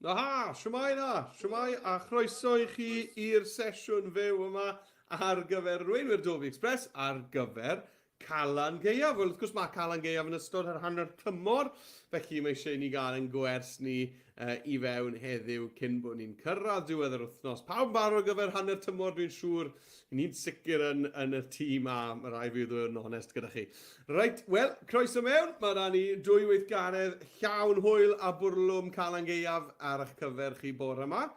Aha, shwmae na, shwmae a chroeso i chi i'r sesiwn fyw yma ar gyfer Arweinwyr Adobe Express ar gyfer Calan Gaeaf. Wel, wrth gwrs mae Calan Gaeaf yn ystod yr hanner tymor, felly mae eisiau i ni gael ein gwers ni uh, i fewn heddiw cyn bod ni'n cyrraedd diwedd yr wythnos. Pawb yn barod ar gyfer hanner tymor, dwi'n siŵr. Ni'n sicr yn, yn y tîm a mae rhaid fi ddweud yn onest gyda chi. Reit, wel, croeso mewn. Mae da ni dwy weithgaredd llawn hwyl a bwrlwm Calan Gaeaf ar eich cyfer chi bore yma.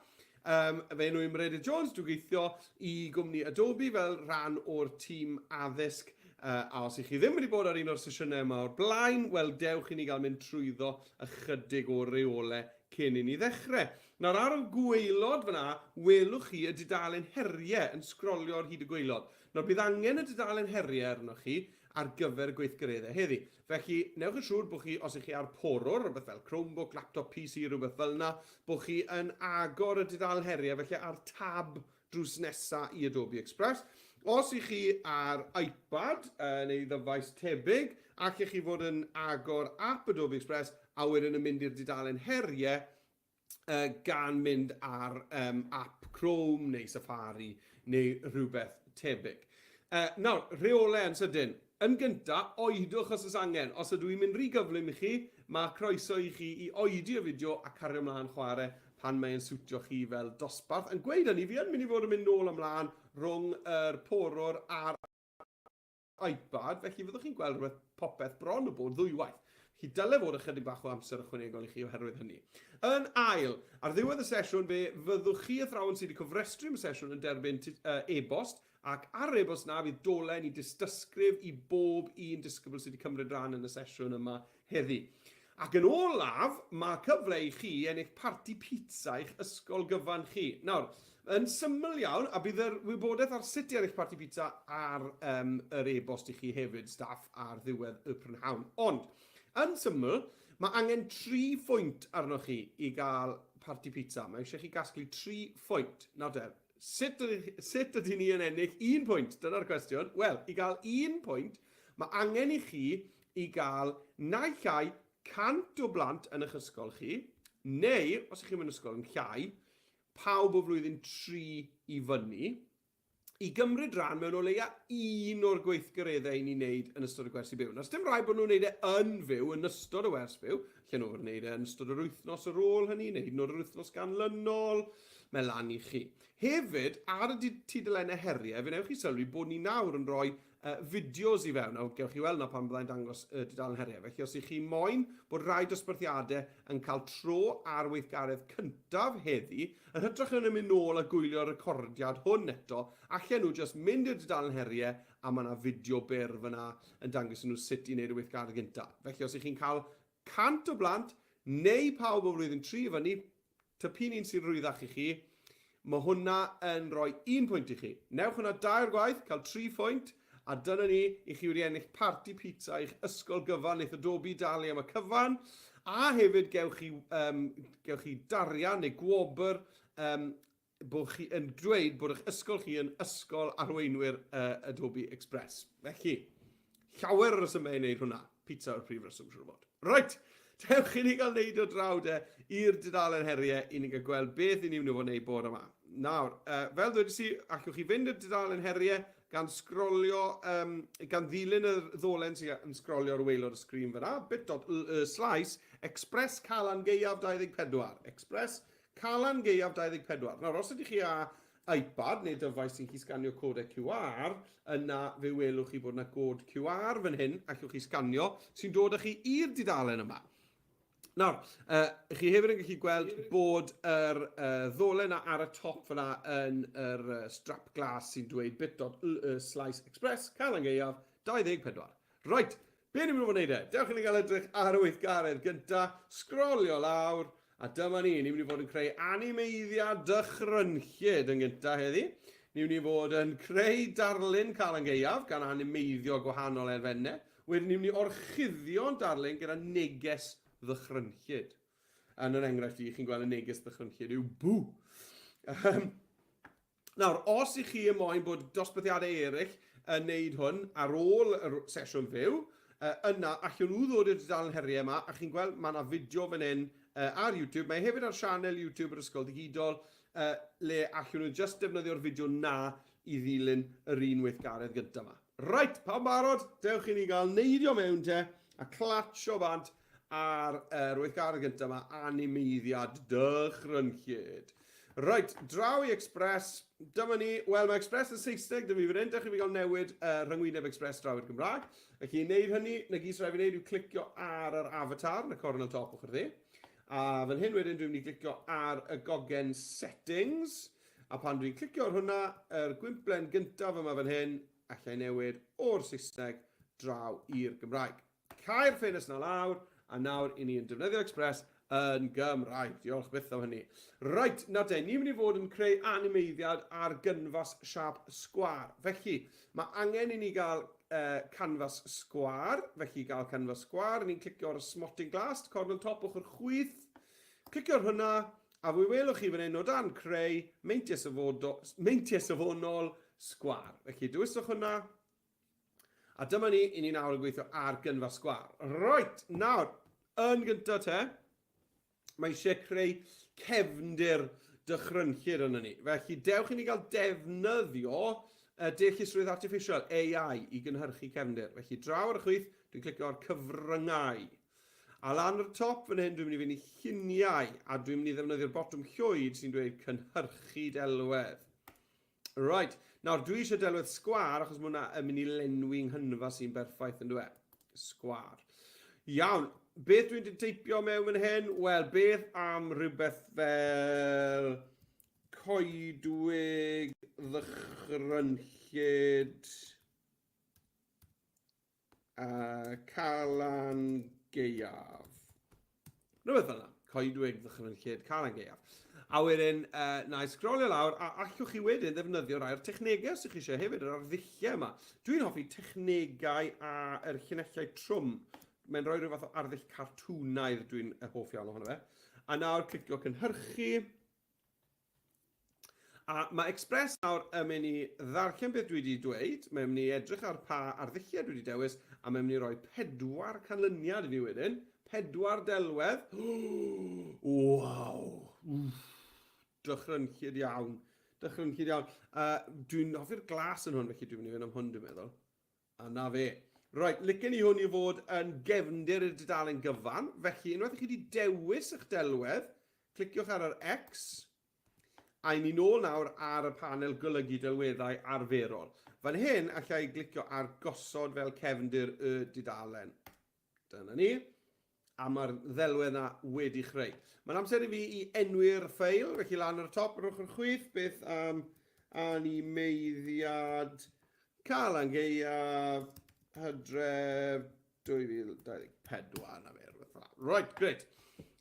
Um, fe enw i Meredydd Jones, dwi'n gweithio i gwmni Adobe fel rhan o'r tîm addysg. Uh, a os ych chi ddim wedi bod ar un o'r sesiynau yma o'r blaen, wel dewch i ni gael mynd trwyddo ychydig o reolau cyn i ni ddechrau. Nawr ar y gwaelod fyna, welwch chi y dudalen heriau yn sgrolio ar hyd y gwaelod. Nawr bydd angen y dudalen heriau arnoch chi ar gyfer y gweithgareddau heddi. Felly, newch yn siŵr bod chi, os ych chi ar porwr, rhywbeth fel Chromebook, laptop, PC, rhywbeth fel yna, bod chi yn agor y dudalen heriau, felly ar tab drws nesa i Adobe Express. Os ych chi ar iPad neu ddyfais tebyg, allech chi fod yn agor app Adobe Express a wedyn yn mynd i'r dudalen heriau uh, gan mynd ar um, app Chrome neu Safari neu rhywbeth tebyg. Uh, nawr, rheolau yn sydyn. Yn gynta, oedwch os oes angen. Os ydw i'n mynd rhy gyflym i chi, mae croeso i chi i oedi y fideo a cario ymlaen chwarae pan mae'n siwtio chi fel dosbarth. Yn gweud hynny, fi yn mynd i fod yn mynd nôl ymlaen rhwng yr porwr a'r iPad, felly fyddwch chi'n gweld rhywbeth popeth bron o bod ddwywaith. Felly dyle fod ychydig bach o amser ychwanegol i chi oherwydd hynny. Yn ail, ar ddiwedd y sesiwn fe fyddwch chi athrawon sydd wedi cofrestru am y sesiwn yn derbyn e-bost ac ar yr e-bost na fydd dolen i dystysgrif i bob un disgybl sydd wedi cymryd rhan yn y sesiwn yma heddi. Ac yn olaf, mae cyfle i chi ennill parti pizza i'ch ysgol gyfan chi. Nawr, yn syml iawn, a bydd yr wybodaeth ar sut i ennill parti pizza ar um, yr e-bost i chi hefyd, staff, ar ddiwedd y prynhawn. Ond, yn syml, mae angen tri phwynt arnoch chi i gael parti pizza. Mae eisiau chi gasglu tri phwynt. Nawr te, sut, sut ydyn ni yn ennill un pwynt? Dyna'r cwestiwn. Wel, i gael un pwynt, mae angen i chi i gael naill ai 100 o blant yn eich ysgol chi, neu, os ych chi mewn ysgol yn llai, pawb o flwyddyn 3 i fyny, i gymryd rhan mewn o leia un o'r gweithgareddau i ni'n neud yn ystod y gwersi byw. Nawr, dim rhaid bod nhw'n neud e yn fyw, yn ystod y wers fyw, lle nhw fod yn neud e yn ystod yr wythnos ar ôl hynny, neu hyd yn oed yr wythnos ganlynol, mae lan i chi. Hefyd, ar y tudalennau heriau, fe wnewch chi sylwi bod ni nawr yn rhoi uh, fideos i fewn, a gewch chi weld na pan byddai'n dangos y dudalen heriau. Felly os ych chi moyn bod rhai dosbarthiadau yn cael tro ar weithgaredd cyntaf heddi, yn hytrach na mynd nôl a gwylio'r recordiad hwn eto, allan nhw jyst mynd i'r dudalen heriau a mae yna fideo byr fyna yn dangos i nhw sut i wneud y weithgaredd gyntaf. Felly os ych chi'n cael 100 o blant, neu pawb o flwyddyn 3 i fyny, Ta p'un un sy'n rhwyddach i chi, mae hwnna yn rhoi un pwynt i chi. Newch hwnna dair gwaith, cael tri phwynt, a dyna ni, i chi wedi ennill parti pizza i'ch ysgol gyfan, wneith Adobe dalu am y cyfan, a hefyd gewch chi, um, gewch chi darian neu gwobr um, bod chi yn dweud bod eich ysgol chi yn ysgol arweinwyr uh, Adobe Express. Felly, llawer o resymau i wneud hwnna. Pizza yw'r prif reswm, siŵr o fod. Reit, dewch i ni gael neud o draw de i'r dudalen heriau i ni gael gweld beth i ni'n mynd i fod wneud bore yma. Nawr, uh, fel dweud i, allwch chi fynd i'r dudalen heriau gan sgrolio, um, gan ddilyn y ddolen sy'n yn sgrolio ar waelod y sgrin fyna, bit.ly slash Express Calan Gaeaf 24. Express Calan Gaeaf 24. Nawr, os ydych chi â iPad neu dyfais sy'n gallu sganio codau QR, yna fe welwch chi bod yna god QR fan hyn, allwch chi sganio, sy'n dod â chi i'r dudalen yma. Nawr, uh, chi hefyd yn gallu gweld bod yr uh, ddolen yna ar y top fyna yn yr uh, strap glas sy'n dweud bit.ly slash express Calan Gaeaf 24. Right, Be ni'n mynd i fod yn neud e? Dewch i ni gael edrych ar y weithgaredd gynta, sgrolio lawr, a dyma ni, ni'n mynd i fod yn creu animeiddiad dychrynllyd yn gynta heddi. Ni'n mynd i fod yn creu darlun Calan Gaeaf gan animeiddio gwahanol elfennau. Wedyn ni'n mynd i orchuddio'n darlun gyda neges ddychrynllyd. Yn yr enghraifft i, chi'n gweld y neges ddychrynllyd yw bw. Um, Nawr, os i chi yn moyn bod dosbarthiadau eraill yn neud hwn ar ôl y sesiwn fyw, yna allwn nhw ddod i'r dudalen heriau yma, a chi'n gweld mae yna fideo fan hyn ar YouTube. Mae hefyd ar sianel YouTube yr Ysgol Digidol, le allwn nhw jyst defnyddio'r fideo na i ddilyn yr un weithgaredd gyntaf yma. Reit, pawb barod? Dewch i ni gael neidio mewn te a clatsio bant ar yr weithgaredd gyntaf yma, animeiddiad dychrynllyd. Reit, draw i Express. Dyma ni. Wel, mae Express yn Saesneg, dyma fi fan hyn. Dewch i fi gael newid rhyngwyneb Express draw i'r Gymraeg. Felly, i wneud hynny, na gyd sy'n rhaid fi wneud yw clicio ar yr avatar yn y cornel top ochr dde. A fan hyn wedyn, dwi'n mynd i glicio ar y gogen Settings. A pan dwi'n clicio ar hwnna, yr gwymplen gyntaf yma fan hyn, allai newid o'r Saesneg draw i'r Gymraeg. Cau'r ffenest 'na lawr, a nawr i ni yn defnyddio Express yn Gymraeg. Diolch byth am hynny. Reit, nawr te, ni'n mynd i fod yn creu animeiddiad ar gynfas siâp sgwâr. Felly, mae angen i ni gael uh, canfas sgwâr. Felly, i gael canfas sgwâr, ni'n clicio ar y smotyn glas, cornel top ochr chwith. Clicio ar hwnna, a fwy welwch chi fan hyn o dan creu meintiau safonol, meintiau safonol sgwâr. Felly, dewiswch hwnna, A dyma ni, i ni nawr yn gweithio ar gynfa sgwâr. Reit, nawr, yn gyntaf te, mae eisiau creu cefndir dychrynllyd yna ni. Felly, dewch i ni gael defnyddio y deallusrwydd artiffisial, AI, i gynhyrchu cefndir. Felly, draw ar y chwith, dwi'n clicio ar cyfryngau. A lan ar y top fan hyn, dwi'n mynd i fynd i lluniau, a dwi'n mynd i ddefnyddio'r botwm llwyd sy'n dweud cynhyrchu delwedd. Right, nawr dwi eisiau delwedd sgwâr achos mae hwnna yn mynd i lenwi nghynfa sy'n berffaith yn dweud. Sgwâr. Iawn, beth dwi'n teipio mewn fan hyn? Wel, beth am rhywbeth fel coedwig ddychrynllyd A Calan Gaeaf. Rhywbeth fel yna. Coedwig ddychrynllyd Calan Gaeaf. A wedyn, na i sgrolio lawr, a allwch chi wedyn ddefnyddio rai o'r technegau os ydych chi eisiau hefyd, yr arddulliau yma. Dwi'n hoffi technegau a yr llinellau trwm. Mae'n rhoi rhyw fath o arddull cartwnaidd dwi'n hoff iawn ohono fe. A nawr clicio cynhyrchu. A mae Express nawr yn mynd i ddarllen beth dwi wedi dweud, mae'n mynd i edrych ar pa arddulliau dwi wedi dewis, a mae'n mynd i roi pedwar canlyniad i fi wedyn. Pedwar delwedd. Waw! Dychrynllyd iawn. Dychrynllyd iawn. Dwi'n hoffi'r glas yn hwn, felly dwi'n mynd i fynd am hwn, dwi'n meddwl. A na fe. Reit, licen i hwn i fod yn gefndir i'r dudalen gyfan, felly unwaith i chi wedi dewis eich delwedd, cliciwch ar yr X, a i ni nôl nawr ar y panel golygu delweddau arferol. Fan hyn, allai glicio ar gosod fel cefndir y dudalen. Dyna ni. A mae'r ddelwedd 'na wedi chreu. Mae'n amser i fi i enwi'r ffeil, felly lan ar y top, ar ochr chwith, beth am animeiddiad Calan Gaeaf Hydref 2024, na fe, rhywbeth fel 'na. Right, great.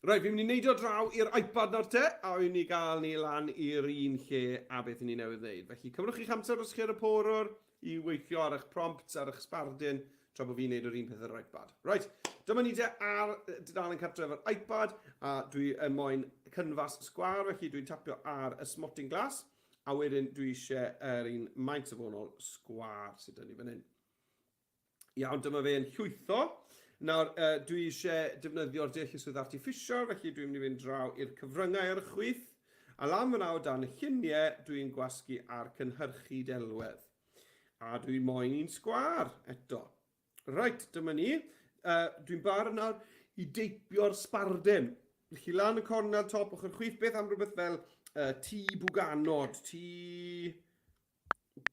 Right, fi'n mynd i neidio draw i'r iPad nawr te, a fi'n mynd i gael ni lan i'r un lle a beth ni newydd wneud. Felly, cymrwch chi'ch amser os chi ar y porwr i weithio ar eich prompts, ar eich sbardun, tra bod fi'n neud yr un peth ar yr iPad. Right, dyma ni de ar dudalen cartref yr iPad, a dwi yn moyn cynfas sgwâr, felly dwi'n tapio ar y smotyn glas, a wedyn dwi eisiau yr un maint safonol sgwâr sydd dyn ni fan hyn. Iawn, dyma fe yn llwytho. Nawr, dwi eisiau defnyddio'r deallusrwydd artiffisial, felly dwi'n mynd i fynd draw i'r cyfryngau ar y chwith. A lan fyna o dan y lluniau, dwi'n gwasgu ar cynhyrchu delwedd. A dwi moyn un sgwâr eto. Reit, dyma ni. Dwi'n barod nawr i deipio'r sbardun. Felly lan y cornel top ochr chwith, beth am rhywbeth fel tŷ bwganod, tŷ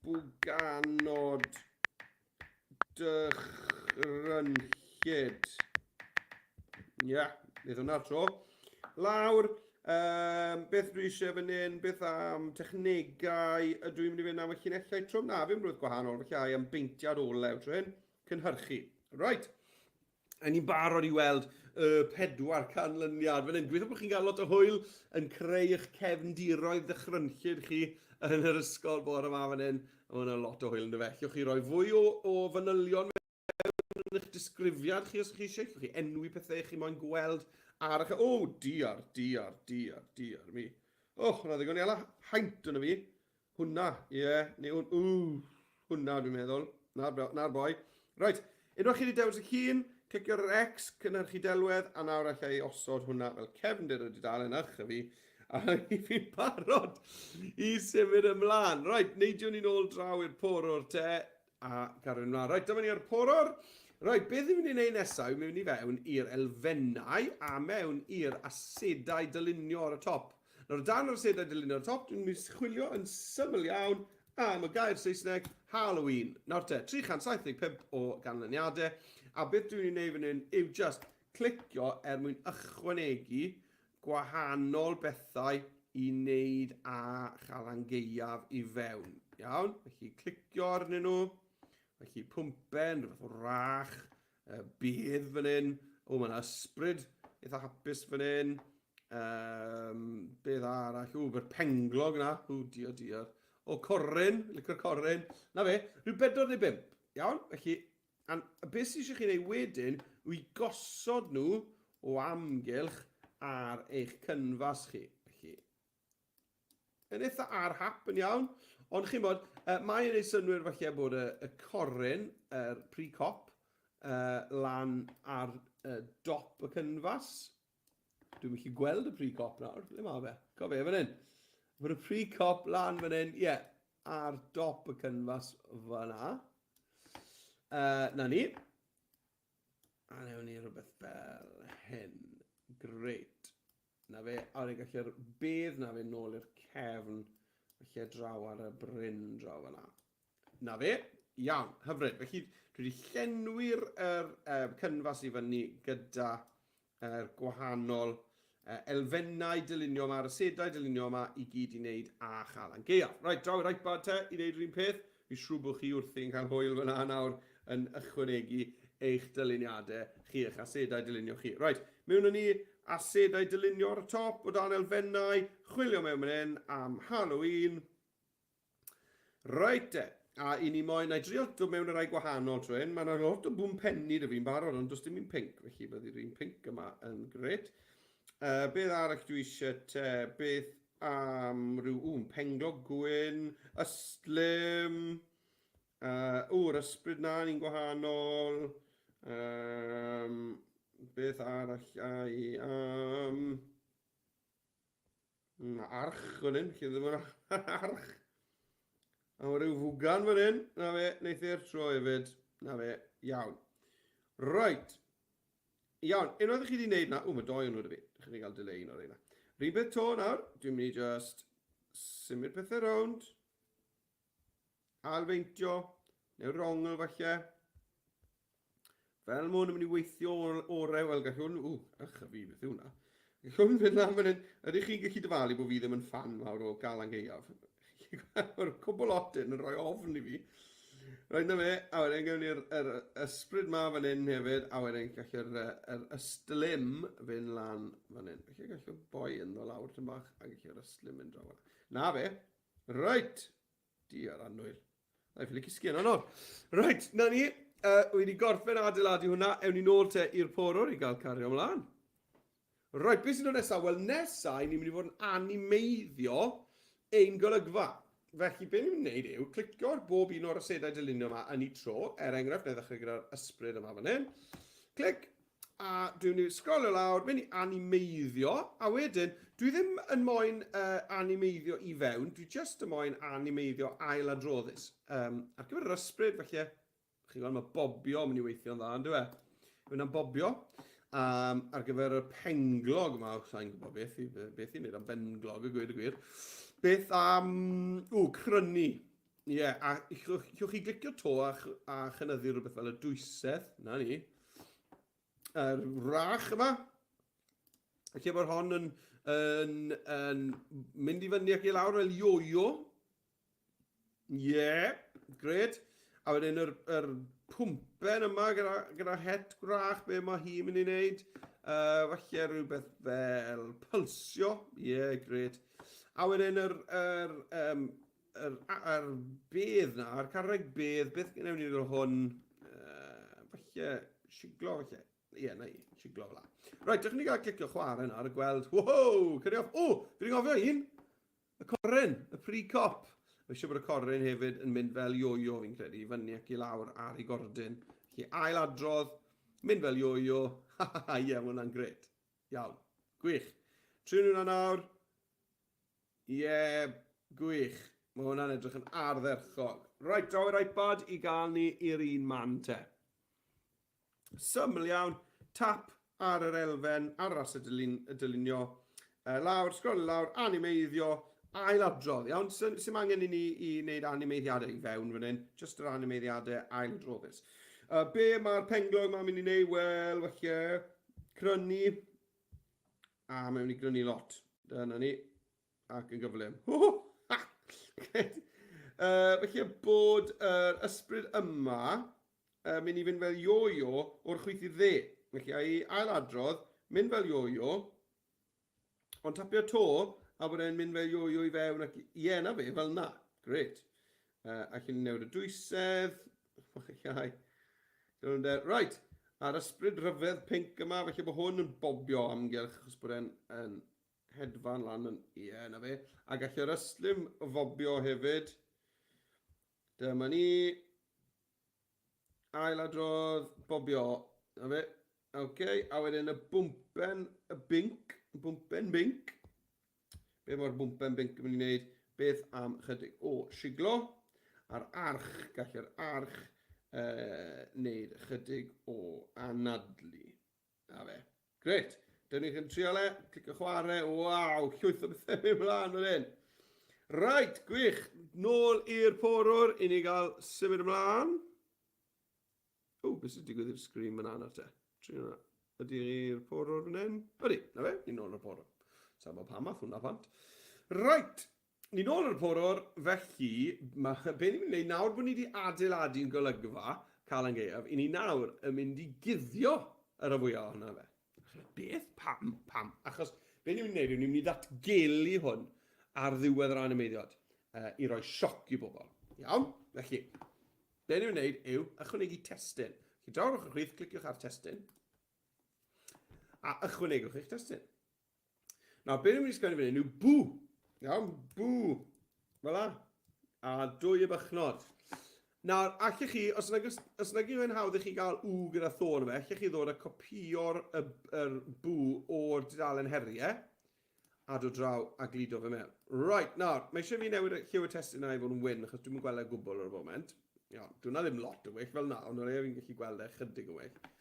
bwganod dychrynllyd. Ie, yeah, bydd hwnna'r tro. Lawr, beth dwi eisiau fan hyn, beth am technegau, ydw i'n mynd i fynd am y llinellau trwm? Na, fi'n rhywbeth gwahanol, felly ai am beintiad olew tro hyn, cynhyrchu. Right, a ni'n barod i weld y pedwar canlyniad fan hyn. Gobeithio bod chi'n cael lot o hwyl yn creu eich cefndiroedd dychrynllyd chi yn yr ysgol bore yma fan hyn. Mae hwnna'n lot o hwyl yn dyfe. Allwch chi roi fwy o, o fanylion mewn yn eich disgrifiad chi os chi eisiau. Allwch chi enwi pethau chi moyn gweld ar eich... O, oh, diar, diar, diar, diar mi. O, oh, hwnna ddigon i ala haint yna fi. Hwnna, ie. Yeah, neu hwn, ww, hwnna dwi'n meddwl. Na'r, na boi. Right, unwaith chi wedi dewis eich hun, Clicio ar yr X, cynhyrchu delwedd, a nawr allai i osod hwnna fel cefndir y dudalen ych a fi, a i fi'n barod i symud ymlaen. Reit, neidiwn ni'n ôl draw i'r porwr te, a cario ymlaen. Reit, dyma ni ar porwr. Reit, beth ni'n mynd i wneud nesaf yw mynd i fewn i'r elfennau a mewn i'r asedau dylunio ar y top. Nawr, o dan yr asedau dylunio ar y top, dwi'n mynd i chwilio yn syml iawn am y gair Saesneg Halloween. Nawr te, 375 o ganlyniadau, a beth dwi'n ei wneud fan hyn yw just clicio er mwyn ychwanegu gwahanol bethau i wneud â Chalan Gaeaf i fewn. Iawn, felly clicio arnyn nhw, felly pwmpen, rhywbeth o rach, bedd fan hyn, o mae yna ysbryd eitha hapus fan hyn, beth arall, o, by'r penglog na, o, diar, diar, o, coryn, licio'r coryn, na fe, rhyw bedwar neu bump, iawn, felly, a beth sydd eisiau chi wneud wedyn yw i gosod nhw o amgylch ar eich cynfas chi. Felly, yn eitha ar hap yn iawn, ond chi'n bod, mae yn ei synwyr falle bod y, y coryn, yr pre-cop, lan ar dop y cynfas. Dwi'n gallu gweld y pre-cop nawr. Ble mae fe? Go fe, fan hyn. Bod y pre-cop lan fan hyn, ie, yeah, ar dop y cynfas fyna. Na ni. A newn ni rhywbeth fel hyn. Great. Na fe, a wedyn gallu'r bedd na fe nôl i'r cefn, felly draw ar y bryn draw fyna. Na fe, iawn, hyfryd. Felly, dwi wedi llenwi'r er, cynfas i fyny gyda yr gwahanol elfennau dylunio yma, yr asedau dylunio yma i gyd i wneud â Chalan Gaeaf. Reit, draw i'r iPad te i wneud yr un peth. Fi siŵr bod chi wrthi'n cael hwyl fyna nawr yn ychwanegu eich dyluniadau chi, eich asedau dylunio chi. Reit, mewn â ni asedau dylunio ar y top o dan elfennau, chwilio mewn fan hyn am Halloween. Reit te, a i ni moyn, na i drio dod mewn y rai gwahanol tro hyn, mae yna lot o bwmpenni da fi'n barod, ond does dim un pink, felly bydd yr un pink yma yn gret. Beth arall dwi eisiau te, beth am rhyw, ww, penglog gwyn, ystlum, ww, yr ysbryd na ni'n gwahanol, um, beth arall ai, um, Mae arch fan hyn, lle ddim yn arch. A mae rhyw fwgan fan hyn. Na fe, wneith e'r tro hefyd. Na fe, iawn. Right. Iawn, unwaith chi wedi gwneud na... O, mae doi o'n nhw da fi. Chi wedi cael delay un o'r reina. Rhywun beth to nawr, dwi'n mynd i just symud pethau rownd. Ailfeintio, neu rongl falle. Fel mae hwn yn mynd i weithio orau, wel gall hwn, ww, ych a fi, beth yw hwnna? Gall hwn fynd lan fan hyn. Ydych chi'n gallu dyfalu bod fi ddim yn ffan mawr o Galan Gaeaf? Mae'r cwbl lot hyn yn rhoi ofn i fi. Rhaid na fe, a wedyn gewn ni'r yr ysbryd ma fan hyn hefyd, a wedyn gall yr, yr ystlum fynd lan fan hyn. Felly gall y boi yn ddod lawr tyn bach, a gall yr ystlum mynd draw fan. Na fe. Reit. Diar annwyl. Na i ffili cysgu yna nawr. Reit, na ni. Wi wedi gorffen adeiladu hwnna. Ewn ni nôl te i'r porwr i gael cario ymlaen. Reit, beth sy'n dod nesaf? Wel, nesaf, ni'n mynd i fod yn animeiddio ein golygfa. Felly, be ni'n mynd i wneud yw clicio ar bob un o'r asedau dylunio yma yn ei tro. Er enghraifft, na i ddechrau gyda'r ysbryd yma fan hyn. Clic, a dwi'n mynd i sgrolio lawr, mynd i animeiddio, a wedyn, dwi ddim yn moyn animeiddio i fewn, dwi just yn moyn animeiddio ailadroddus. Ar gyfer yr ysbryd, felly, chi'n gweld, mae bobio yn mynd i weithio'n dda, on'd yw e? Hwnna'n bobio. Ar gyfer y penglog yma, sa'n gwybod beth i, beth i wneud am benglog, y gwir y gwir. Beth am, ww, crynu. Ie, yeah, a chwch chi glicio to a, a chynyddu rhywbeth fel y dwysedd, na ni. Yr wrach yma. Felly bod hon yn, yn, yn mynd i fyny ac i lawr fel yo-yo. Ie, yeah, gred. A wedyn yr, yr pwmpen yma gyda, gyda het gwrach, be mae hi'n mynd i wneud. Falle rhywbeth fel pylsio. Ie, yeah, gred. A wedyn yr, yr, um, yr, yr bedd na, yr carreg bedd, beth gynnu ni gyda hwn? Falle, siglo falle. Ie, yeah, na i, siglo fel la. Reit, dych ni gael clicio chwarae nawr a gweld, wow, cyrru off. O, fi wedi gofio un! Y coryn, y pre-cop. Mae eisiau bod y coryn hefyd yn mynd fel yo-yo fi'n credu, i fyny ac i lawr ar ei gordyn. Felly ail adrodd. Mynd fel yo-yo. Ha ha ha, ie, mae hwnna'n gret. Iawn. Gwych. Trin hwnna nawr. Ie, yeah, gwych. Mae hwnna'n edrych yn ardderchog. Right, draw i'r iPad i gael ni i'r un man te. Syml iawn, tap ar yr elfen, ar yr ased dylun, dylunio, lawr, sgrolio lawr, animeiddio, ailadrodd, iawn? Sy'n angen i ni i wneud animeiddiadau i fewn fan hyn, just yr animeiddiadau ailadroddus. Be mae'r penglog mae'n mynd i wneud? Wel, falle, crynu, a mae'n mynd i grynu lot. Dyna ni. Ac yn gyflym. Felly bod yr ysbryd yma mynd i fynd fel yo-yo o'r chwith i'r dde. Felly a'i ailadrodd, mynd fel yo-yo, ond tapio to, a bod e'n mynd fel yo-yo i fewn ac... Ie, na fe, fel na. Gret. A chi'n newid y dwysedd. Iau. Right, a'r ysbryd rhyfedd pinc yma, felly bod hwn yn bobio amgylch, achos bod e'n yn hedfan lan yn... Ie, na fe. A gall yr ystlum fobio hefyd. Dyma ni. Ailadrodd, bobio. Na fe. OK, a wedyn y bwmpen y binc. Bwmpen binc. Be mae'r bwmpen binc yn mynd i wneud? Beth am chydig o siglo? A'r arch, gall yr arch wneud chydig o anadlu. Na fe. Gret. Dyn ni'n trio le, clicio chwarae, waw, llwyth o bethau mynd mlaen fan hyn. Right, gwych. Nôl i'r porwr i ni gael symud ymlaen. O, beth sy'n digwydd i'r sgrin fyna nawr te? Trio hwnna. Ydy'r porwr fan hyn? Ydy, na fe, ni'n nôl i'r porwr. Sa'n bod pam ath hwnna pant. Right, Ni'n ôl ar y porwr, felly, ma, be ni'n mynd i wneud nawr bod ni wedi adeiladu'n golygfa Calan Gaeaf, i ni nawr yn mynd i guddio y rhan fwyaf ohono fe. Beth? Pam? Pam? Achos be ni'n mynd i wneud yw ni'n mynd i ddatgelu hwn ar ddiwedd yr animeiddiad i roi sioc i bobl. Iawn? Felly, be ni'n mynd i wneud yw ychwanegu testun. Felly, draw ar ochr chwith, cliciwch ar testun, a ychwanegwch eich testun. Nawr, be ni'n mynd i sgwennu fan hyn yw bw. Iawn, bw. Fel la. A dwy y bychnod. Nawr, allech chi, os nag, os nag yw'n hawdd i chi gael w gyda thôn fe, allech chi ddod a copio'r y, yr bw o'r dudalen heriau, a dod draw a gludo fe mewn. Right, nawr, mae eisiau fi newid y lliw y testun yna i fod yn wyn, achos dwi'n gweld e gwbl ar y foment. Iawn, dwi'n ddim lot yn well fel na, ond o leia fi'n gallu gweld e chydig yn well.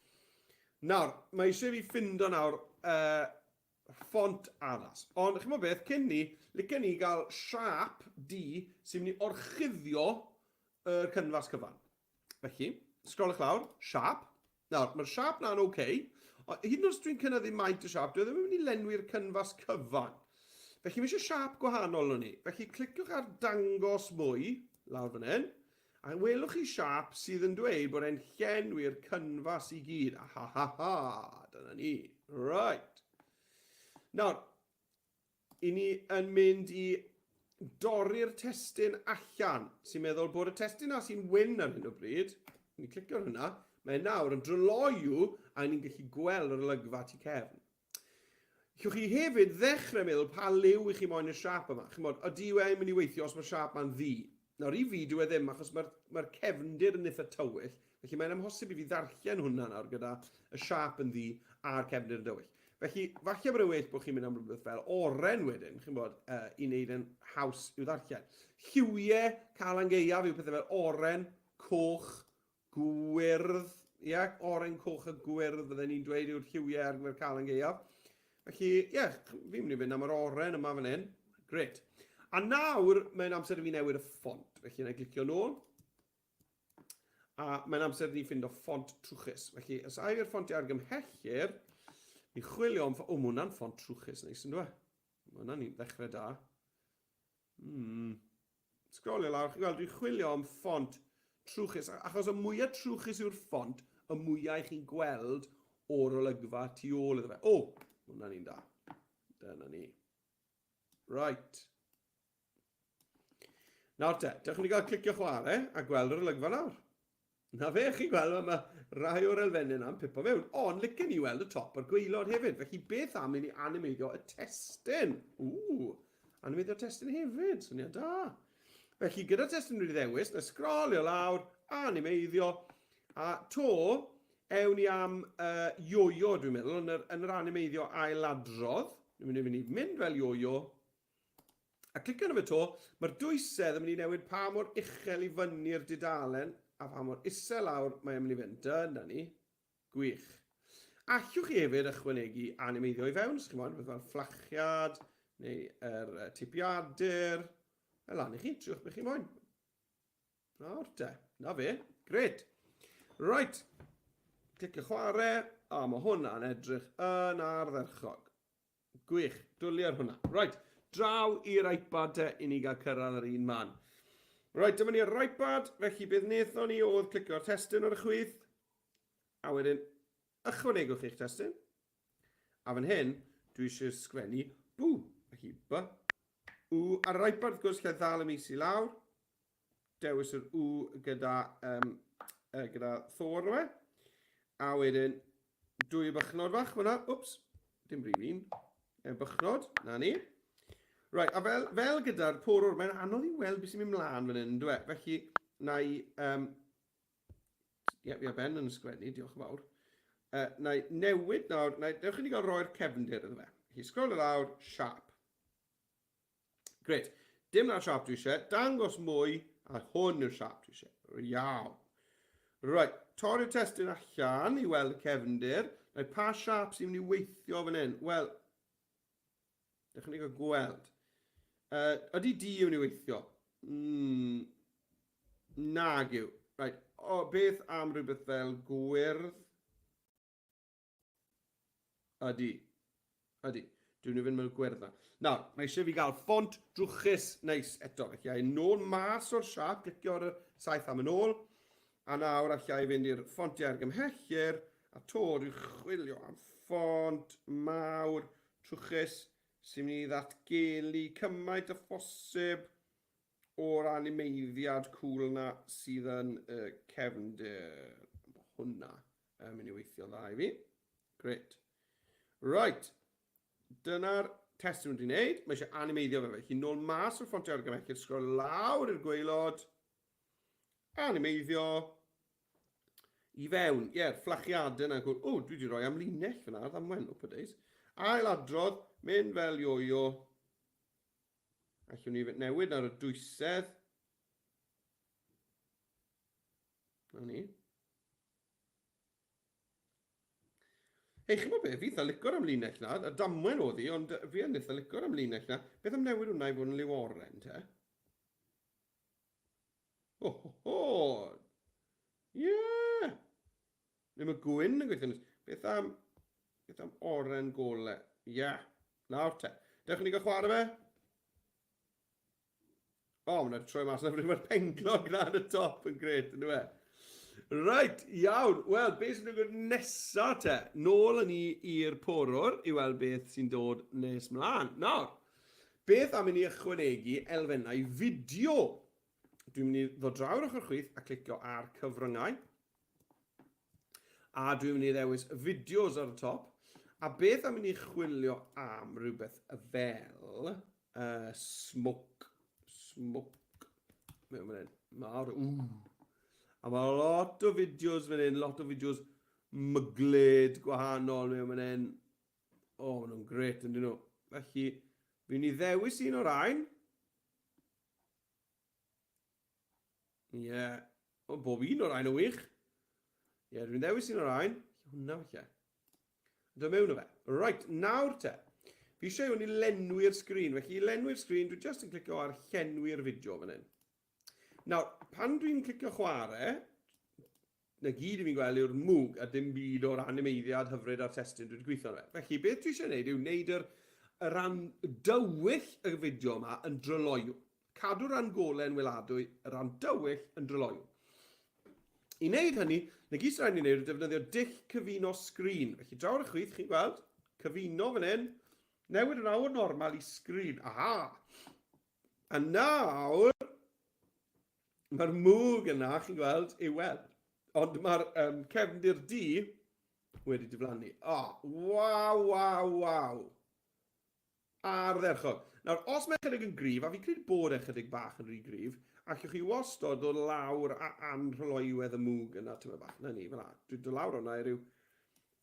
Nawr, mae eisiau fi ffindo nawr ffont addas. Ond chimod beth, cyn ni, licen ni gael siâp du sy'n mynd i orchuddio yr cynfas cyfan. Felly, sgrolwch lawr, siâp. Nawr, mae'r siâp na'n oce. Okay, ond hyd yn oed os dwi'n cynyddu maint y siâp, dwi e ddim yn mynd i lenwi'r cynfas cyfan. Felly, mae eisiau siâp gwahanol o'n ni. Felly, cliciwch ar dangos mwy, lawr fan hyn. A welwch chi siâp sydd yn dweud bod e'n llenwi'r cynfas i gyd. A ha ha ha, dyna ni. Right. Nawr, i ni yn mynd i dorri'r testun allan, sy'n meddwl bod y testun na sy'n wyn ar hyn o bryd, ni'n clicio ar hynna, mae nawr yn dryloyw a ni'n gallu gweld yr olygfa tu cefn. Llwch chi hefyd ddechrau meddwl pa liw i chi moyn y siâp yma. Chimod, ydy yw e'n mynd i weithio os mae'r siâp ma'n ddu? Nawr, i fi, dyw e ddim, achos mae'r mae cefndir yn eitha tywyll, felly mae'n amhosib i fi ddarllen hwnna nawr gyda y siâp yn ddu a'r cefndir yn dywyll. Felly, falle bod e'n well bod chi'n mynd am rhywbeth fel oren wedyn, chi'n bod, i wneud yn haws i'w ddarllen. Lliwiau Calan Gaeaf yw pethau fel oren, coch, Gwyrdd, ie, oren, coch a gwyrdd fydden ni'n dweud yw'r lliwiau ar gyfer Calan Gaeaf. Felly, ie, yeah, fi'n mynd i fynd am yr oren yma fan hyn. Gret. A nawr, mae'n amser i fi newid y ffont. Felly, na i glicio nôl. A mae'n amser i ni ffindo ffont trwchus. Felly, os ai i'r ffontiau argymhellir, ni'n chwilio am... O, mae hwnna'n ffont trwchus neis, yn dweud? Mae hwnna'n ddechrau da. Hmm. Sgrolio lawr, chi'n gweld, dwi'n chwilio am ffont trwchus, achos y mwyaf trwchus yw'r ffont, y mwyaf i chi'n gweld o'r olygfa tu ôl iddo fe. O, hwnna'n un da. Dyna ni. Right. Nawr te, dewch ni gael clicio chwarae a gweld yr olygfa nawr. Na fe, chi'n gweld, mae rhai o'r elfennau yna'n pipo mewn. Ond licen i weld y top a'r gwaelod hefyd. Felly beth am i ni animeiddio y testun? Ww, animeiddio'r testun hefyd, syniad da. Felly gyda'r testun wedi ddewis, na sgrolio lawr, animeiddio, a to, Ewn ni am uh, yo-yo, dwi'n meddwl, yn yr, yn yr animeiddio ailadrodd. Dwi'n mynd i fynd i mynd fel yo-yo. A clicio arno fe to, mae'r dwysedd yn mynd i newid pa mor uchel i fyny'r dudalen a pha mor isel lawr mae'n mynd i fynd. Dyna ni. Gwych. Allwch chi hefyd ychwanegu animeiddio i fewn, os chi'n moyn, rhywbeth fel fflachiad neu yr er, tipiadur. Fel lan i chi, triwch beth chi'n moyn. Nawr te, na fe, gret. Right, clicio chwarae, a mae hwnna'n edrych yn ardderchog. Gwych, dwli ar hwnna. Right, draw i'r iPad te i ni gael cyrraedd yr un man. Right, dyma ni ar yr iPad, felly beth wnaethon ni oedd clicio'r testun ar y chwith, a wedyn ychwanegwch eich testun. A fan hyn, dwi eisiau sgwennu bw, felly b, u, ar yr iPad wrth gwrs lle ddal y mis i lawr, dewis yr U gyda, um, uh, gyda Thor yma. A wedyn, dwy bychnod fach fyna. Wps, dim rif un. E, bychnod, na ni. Right, a fel, fel gyda'r porwr, mae'n anodd i weld beth sy'n mynd mlaen fan hyn, dwi? E? Felly, na i... Um, ie, fi a Ben yn ysgrifennu, diolch yn fawr. Uh, na i newid nawr, na i, dewch i ni gael roi'r cefndir iddo fe. Felly, scroll i lawr, sharp. Gret. Dim na'r siap dwi eisiau. Dangos mwy, a hwn yw'r siap dwi eisiau. Iawn. Right, torri'r testun allan i weld y cefndir. Right, pa siap sy'n mynd i weithio fan hyn? Wel, dechrau ni gael gweld. Uh, ydy D yn mynd i weithio? Mm, nag yw. Right, o, beth am rhywbeth fel gwyrdd? Ydy. Ydy. Dwi'n mynd i fynd mewn gwyrdd na. Nawr, mae eisiau fi gael ffont drwchus neis eto. Felly, ai nôl mas o'r siap, clicio ar y saeth am yn ôl. A nawr allai fynd i'r ffontiau argymhellir, a to dwi'n chwilio am ffont mawr trwchus sy'n mynd i ddatgelu cymaint â phosib o'r animeiddiad cŵl na sydd yn y cefndir. Hwna yn mynd i weithio dda i fi. Great. Right. Dyna'r test sy'n wedi wneud. Mae eisiau animeiddio fe. Felly nôl mas o'r ffontiau argymhellir, sgrol lawr i'r gwaelod, animeiddio, i fewn. Ie, yeah, fflachiadau yna'n cwl. O, dwi wedi rhoi amlinell fyna ar ddamwen, wp days. Ail adrodd, mynd fel yo-yo. Allwn ni newid ar y dwysedd. Na ni. Hei, chi'n be, fi eitha licor am linell na, a damwen oedd hi, ond fi yn eitha licor am linell na. Beth am newid hwnna i fod yn liw oren, te? O, ho, ho! Ie! Yeah. Neu mae gwyn yn gweithio. Beth am, beth am oren gole? Ie, yeah. nawr te. Dewch i ni gael chwarae fe. O, oh, mae'n troi mas na rhywbeth penglog na ar y top yn gret, yn dweud. Right, iawn. Wel, beth sy'n digwydd nesa te? Nôl yn ni i'r porwr i weld beth sy'n dod nes mlaen. Nawr, beth am i ni ychwanegu elfennau fideo? Dwi'n mynd i ddod draw i'r ochr chwith a clicio ar cyfryngau. A dwi'n mynd i ddewis fideos ar y top. A beth am i ni chwilio am rhywbeth fel uh, smoke. Smoke. Mewn fan hyn. Mae'r... Ww. A mae lot o fideos fan hyn, lot o fideos myglyd gwahanol mewn fan hyn. O, oh, maen nhw'n gret, yn dyn nhw. Felly, fi'n i ddewis un o'r ein. Ie. Yeah. O, bob un o'r rhain yn wych. Ie, yeah, dwi'n ddewis un o'r rhain. Hwna felly. Dod mewn o fe. Right, nawr te. Fi eisiau hwn i lenwi'r sgrin. Felly i lenwi'r sgrin, dwi just yn clicio ar llenwi'r fideo fan hyn. Nawr, pan dwi'n clicio chwarae, na gyd i fi'n gweld yw'r mwg a dim byd o'r animeiddiad hyfryd a'r testun dwi wedi gweithio arno fe. Felly, beth dwi eisiau gwneud yw gwneud yr, y ran dywyll y fideo yma yn dryloyw. Cadw'r ran golau yn weladwy, y ran dywyll yn dryloyw. I wneud hynny, na gyd sy'n rhaid i ni wneud yw defnyddio dull cyfuno sgrin. Felly, draw ar y chwith, chi'n gweld, cyfuno fan hyn, newid yn awr normal i sgrin. Aha! A nawr, Mae'r mwg yna, chi'n gweld, i'w weld. Ond mae'r um, cefndir du wedi diflannu. O, oh, waw, waw, waw. Ardderchog. Nawr, os mae chydig yn gryf, a fi'n credu bod e chydig bach yn rhy gryf, Allwch chi wastod ddod lawr a anrholoiwedd y mwg yna, tyma bach, na ni, fel 'na. Dwi'n dod lawr hwnna i ryw,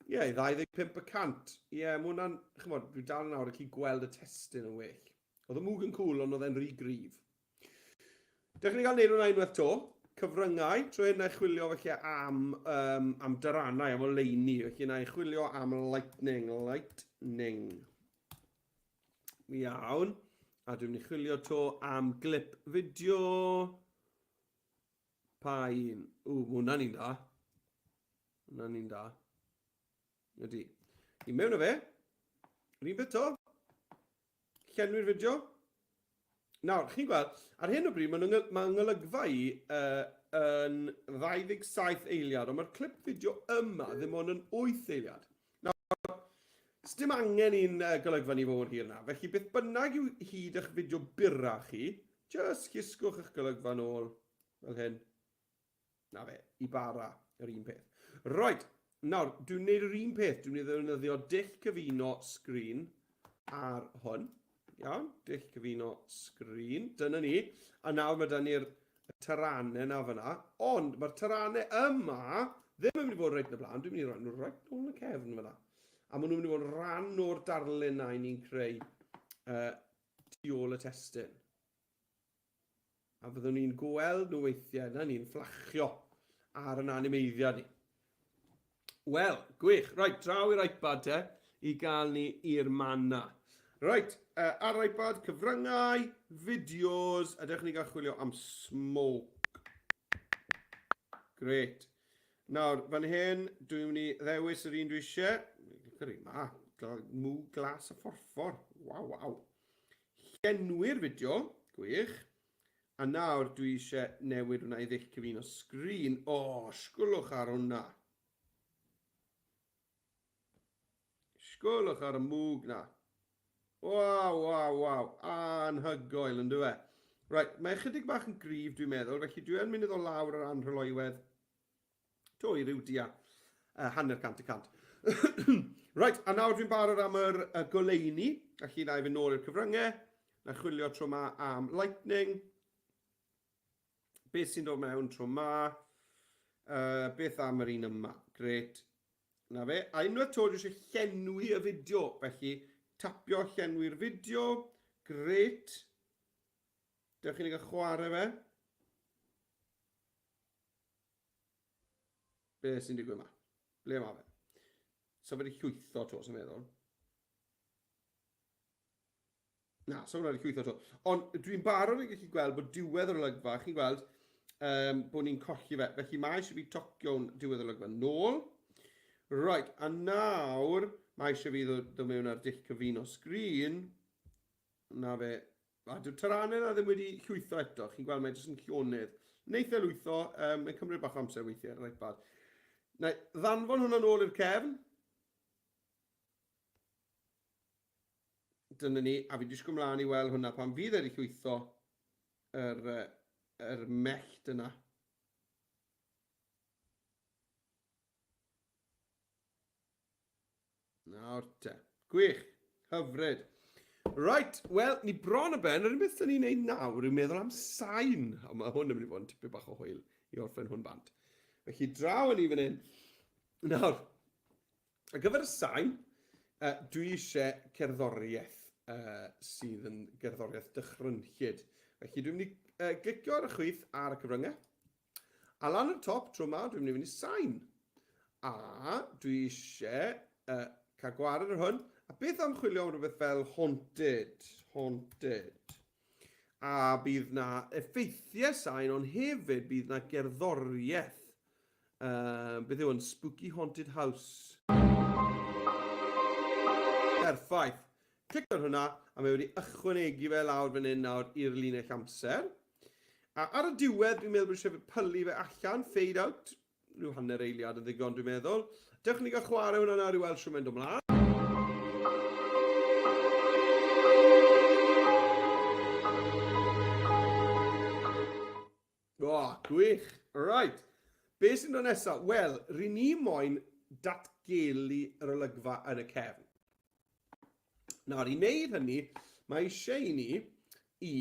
ie, yeah, 25 y cant. Ie, yeah, mae hwnna'n, chymod, dwi dal yn awr yn gallu gweld y testun yn well. Oedd y mwg yn cool, ond oedd e'n rhy gryf. Dewch i ni gael neud hwnna unwaith to. Cyfryngau, tro hyn na i chwilio felly am, um, am daranau, am oleuni. Felly na i chwilio am lightning, lightning. Iawn. A dwi'n mynd i chwilio to am glip fideo. Pa un? Ww, mae hwnna'n un da. Hwnna'n un da. Ydy. I mewn o fe. Yr un beth to. Llenwi'r fideo. Nawr, chi'n gweld, ar hyn o bryd mae'n ma ngolygfa i uh, yn 27 eiliad, ond mae'r clip fideo yma ddim ond yn 8 eiliad. Nawr, dim angen i'n uh, golygfa ni fod mor hir na, felly beth bynnag yw hyd eich fideo byrra chi, just llusgwch eich golygfa nôl fel hyn. Na fe, i bara, yr un peth. Right, nawr, dwi'n gwneud yr un peth. Dwi'n mynd i ddefnyddio dull cyfuno sgrin ar hwn. Iawn, dull cyfuno sgrin. Dyna ni. A nawr mae da ni'r taranau na fyna. Ond mae'r taranau yma ddim yn mynd i fod reit yn y blaen. Dwi'n mynd i roi nhw reit nôl yn y cefn fyna. A maen nhw'n mynd i fod yn rhan o'r darlun na i ni'n creu uh, tu ôl y testun. A fyddwn ni'n gweld nhw weithiau, na ni'n fflachio ar yn animeiddiad ni. Wel, gwych. Right, draw i'r iPad te, i gael ni i'r man na. Right, uh, ar iPad, cyfryngau, fideos, a dewch ni gael chwilio am smoke. Great. Nawr, fan hyn, dwi'n mynd i ddewis yr un dwi eisiau. Yr un ma, mwg glas a phorffor. Waw, waw. Llenwi'r fideo, gwych. A nawr dwi eisiau newid hwnna i ddull cyfuno sgrin. O, oh, sgwlwch ar hwnna. Sgwlwch ar y mwg na. Waw, waw, waw. Anhygoel, yn dwi? Right, mae ychydig bach yn gryf, dwi'n meddwl, felly dwi yn mynd i ddod lawr yr anrhyloiwedd To i ryw dia hanner cant y cant. Right, a nawr dwi'n barod am yr uh, goleuni. Felly na i fynd nôl i'r cyfryngau. Na chwilio tro ma am lightning. Beth sy'n dod mewn tro ma? Uh, beth am yr un yma? Gret. Na fe. A unwaith to, dwi eisiau llenwi y fideo. Felly, tapio llenwi'r fideo. Gret. Dewch i ni gael chwarae fe. Be sy'n digwydd yma? Ble mae fe? So fe wedi llwytho to, sy'n meddwl. Na, so fe wedi llwytho to. Ond dwi'n barod yn gallu gweld bod diwedd yr olygfa, chi'n gweld um, bod ni'n colli fe. Felly mae eisiau fi tocio'n diwedd yr olygfa nôl. Right, a nawr mae eisiau fi ddod mewn ar dull cyfuno sgrin. Na fe, A dyw'r taranau 'na ddim wedi llwytho eto. Chi'n gweld, mae jyst yn llonydd. Neith e lwytho, um, mae'n cymryd bach o amser weithiau ar yr iPad. Na i ddanfon hwnna nôl i'r cefn. Dyna ni, a fi'n disgwyl mlaen i weld hwnna pan fydd e wedi llwytho yr, yr mellt yna. Nawr te. Gwych. Hyfryd. Right, wel, ni bron y ben. Yr unig beth dyn ni'n neud nawr yw meddwl am sain. Ond mae hwn yn mynd i fod yn tipyn bach o hwyl i orffen hwn bant. Felly, draw yn ni fan hyn. Nawr, ar gyfer y sain, uh, dwi eisiau cerddoriaeth uh, sydd yn gerddoriaeth dychrynllyd. Felly, dwi'n mynd i uh, glicio ar y chwith ar y cyfryngau. A lan y top, tro ma, dwi'n mynd i fynd i sain. A dwi eisiau uh, cael gwared ar hwn. A beth am chwilio am rhywbeth fel haunted? Haunted. A bydd na effeithiau sain, ond hefyd bydd na gerddoriaeth. Uh, beth yw hwn? Spooky Haunted House. Perffaith. Clic ar hwnna, a mae wedi ychwanegu fe lawr fan hyn nawr i'r linell amser. A ar y diwedd, dwi'n meddwl bod eisiau pylu fe allan, fade out, rhyw hanner eiliad yn ddigon, dwi'n meddwl. Dewch ni gael chwarae hwnna nawr i weld shwt mae'n dod mlaen. O, oh, gwych. Right. Be sy'n dod nesaf? Wel, ry'n ni moyn datgelu yr olygfa yn y cefn. Nawr, i wneud hynny, mae eisiau i ni i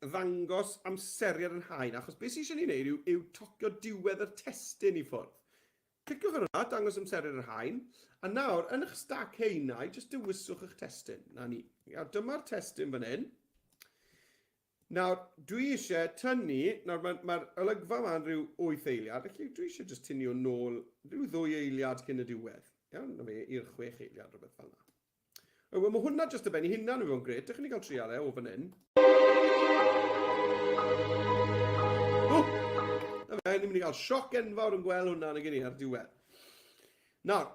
ddangos amseriad yn haen, achos beth sydd eisiau ni wneud yw, yw tocio diwedd yr testun i ffwrdd. Cliciwch ar hwnna, dangos amseriad yr haen, a nawr, yn eich stac haenau, jyst dewiswch eich testun. Na ni. Nawr, dyma'r testun fan hyn. Nawr, dwi eisiau tynnu, nawr mae'r mae olygfa yma'n rhyw 8 eiliad, felly dwi eisiau jyst tynnu o nôl rhyw ddwy eiliad cyn y diwedd. Iawn, na fe, i'r chwech eiliad, rhywbeth fel yna. Wel, mae hwnna jyst y ben i hunan yn fod yn gret. Dych chi'n cael trial e o fan hyn. O! Na fe, ni'n mynd i gael sioc enfawr yn gweld hwnna yn y gen i ar diwedd. Nawr,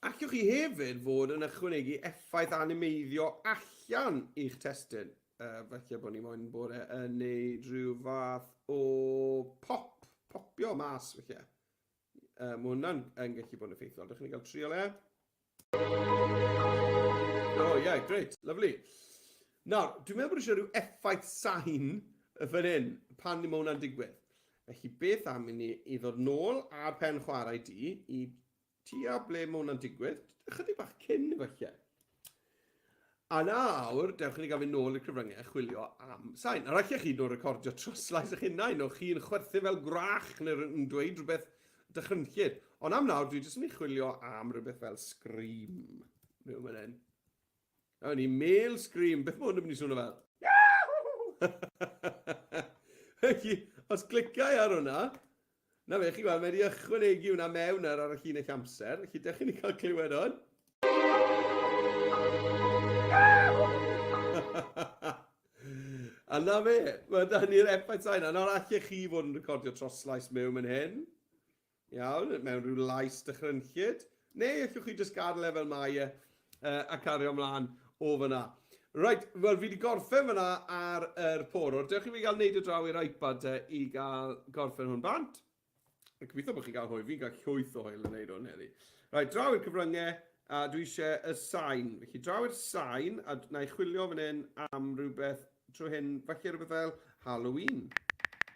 allwch chi hefyd fod yn ychwanegu effaith animeiddio allan i'ch testun. Falle bod ni moyn bod e yn neud rhyw fath o pop, popio mas falle. Mae hwnna'n yn gallu bod yn effeithiol. Dych chi'n cael trio le? Oh, yeah, great, lovely. Nawr, dwi'n meddwl bod eisiau rhyw effaith sain fan hyn, pan mae hwnna'n digwydd. Felly, beth am i ni i ddod nôl ar pen chwarae di, i tua ble mae hwnna'n digwydd, ychydig bach cyn falle. A nawr, dewch i ni gael fynd nôl i'r cyfryngau a chwilio am sain. A allech chi nhw recordio troslais eich hunain, o chi'n chwerthin fel gwrach neu yn dweud rhywbeth dychrynllyd. Ond am nawr, dwi jyst yn mynd i chwilio am rhywbeth fel scream. Mewn fan hyn. Awn ni, male scream. Beth mae hwn yn mynd i swnio fel? Felly, os clicau ar hwnna, Na fe, chi'n gweld, mae wedi ychwanegu hwnna mewn ar ar y llinell amser, felly dewch i ni cael clywed hwn. A na fe, mae da ni'r effaith sain. A nawr allech chi fod yn recordio troslais mewn yn hyn. Iawn, mewn rhyw lais dychrynllyd. Neu allwch chi jyst gadael e fel mae e a cario ymlaen o fyna. Right, wel fi wedi gorffen fyna ar yr porwr. Dewch i fi gael neud y draw i'r iPad te i gael gorffen hwn bant. A gobeithio bod chi'n cael hwyl. Fi'n cael llwyth o hwyl yn neud hwn heddi. Right, draw i'r cyfryngau, a dwi eisiau y sain. Felly draw i'r sain, a na i chwilio fan hyn am rhywbeth trwy hyn, falle rhywbeth fel Halloween.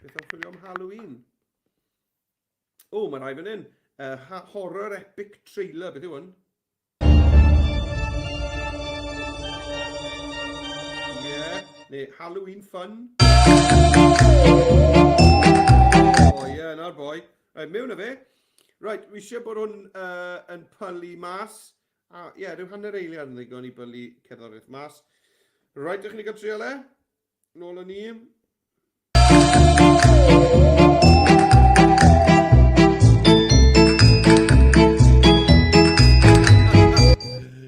Beth am chwilio am Halloween? O, mae rhai fan hyn. Horror epic trailer, beth yw hwn? Yeah, neu Halloween fun. O, oh, yeah, na'r boi. Right, mewn â fe. Right, wi eisiau bod hwn yn pylu mas. A, ie, yeah, rhyw hanner eiliad yn ddigon i bylu cerddoriaeth mas. Right, ydych chi'n cael trial e? Nôl â ni.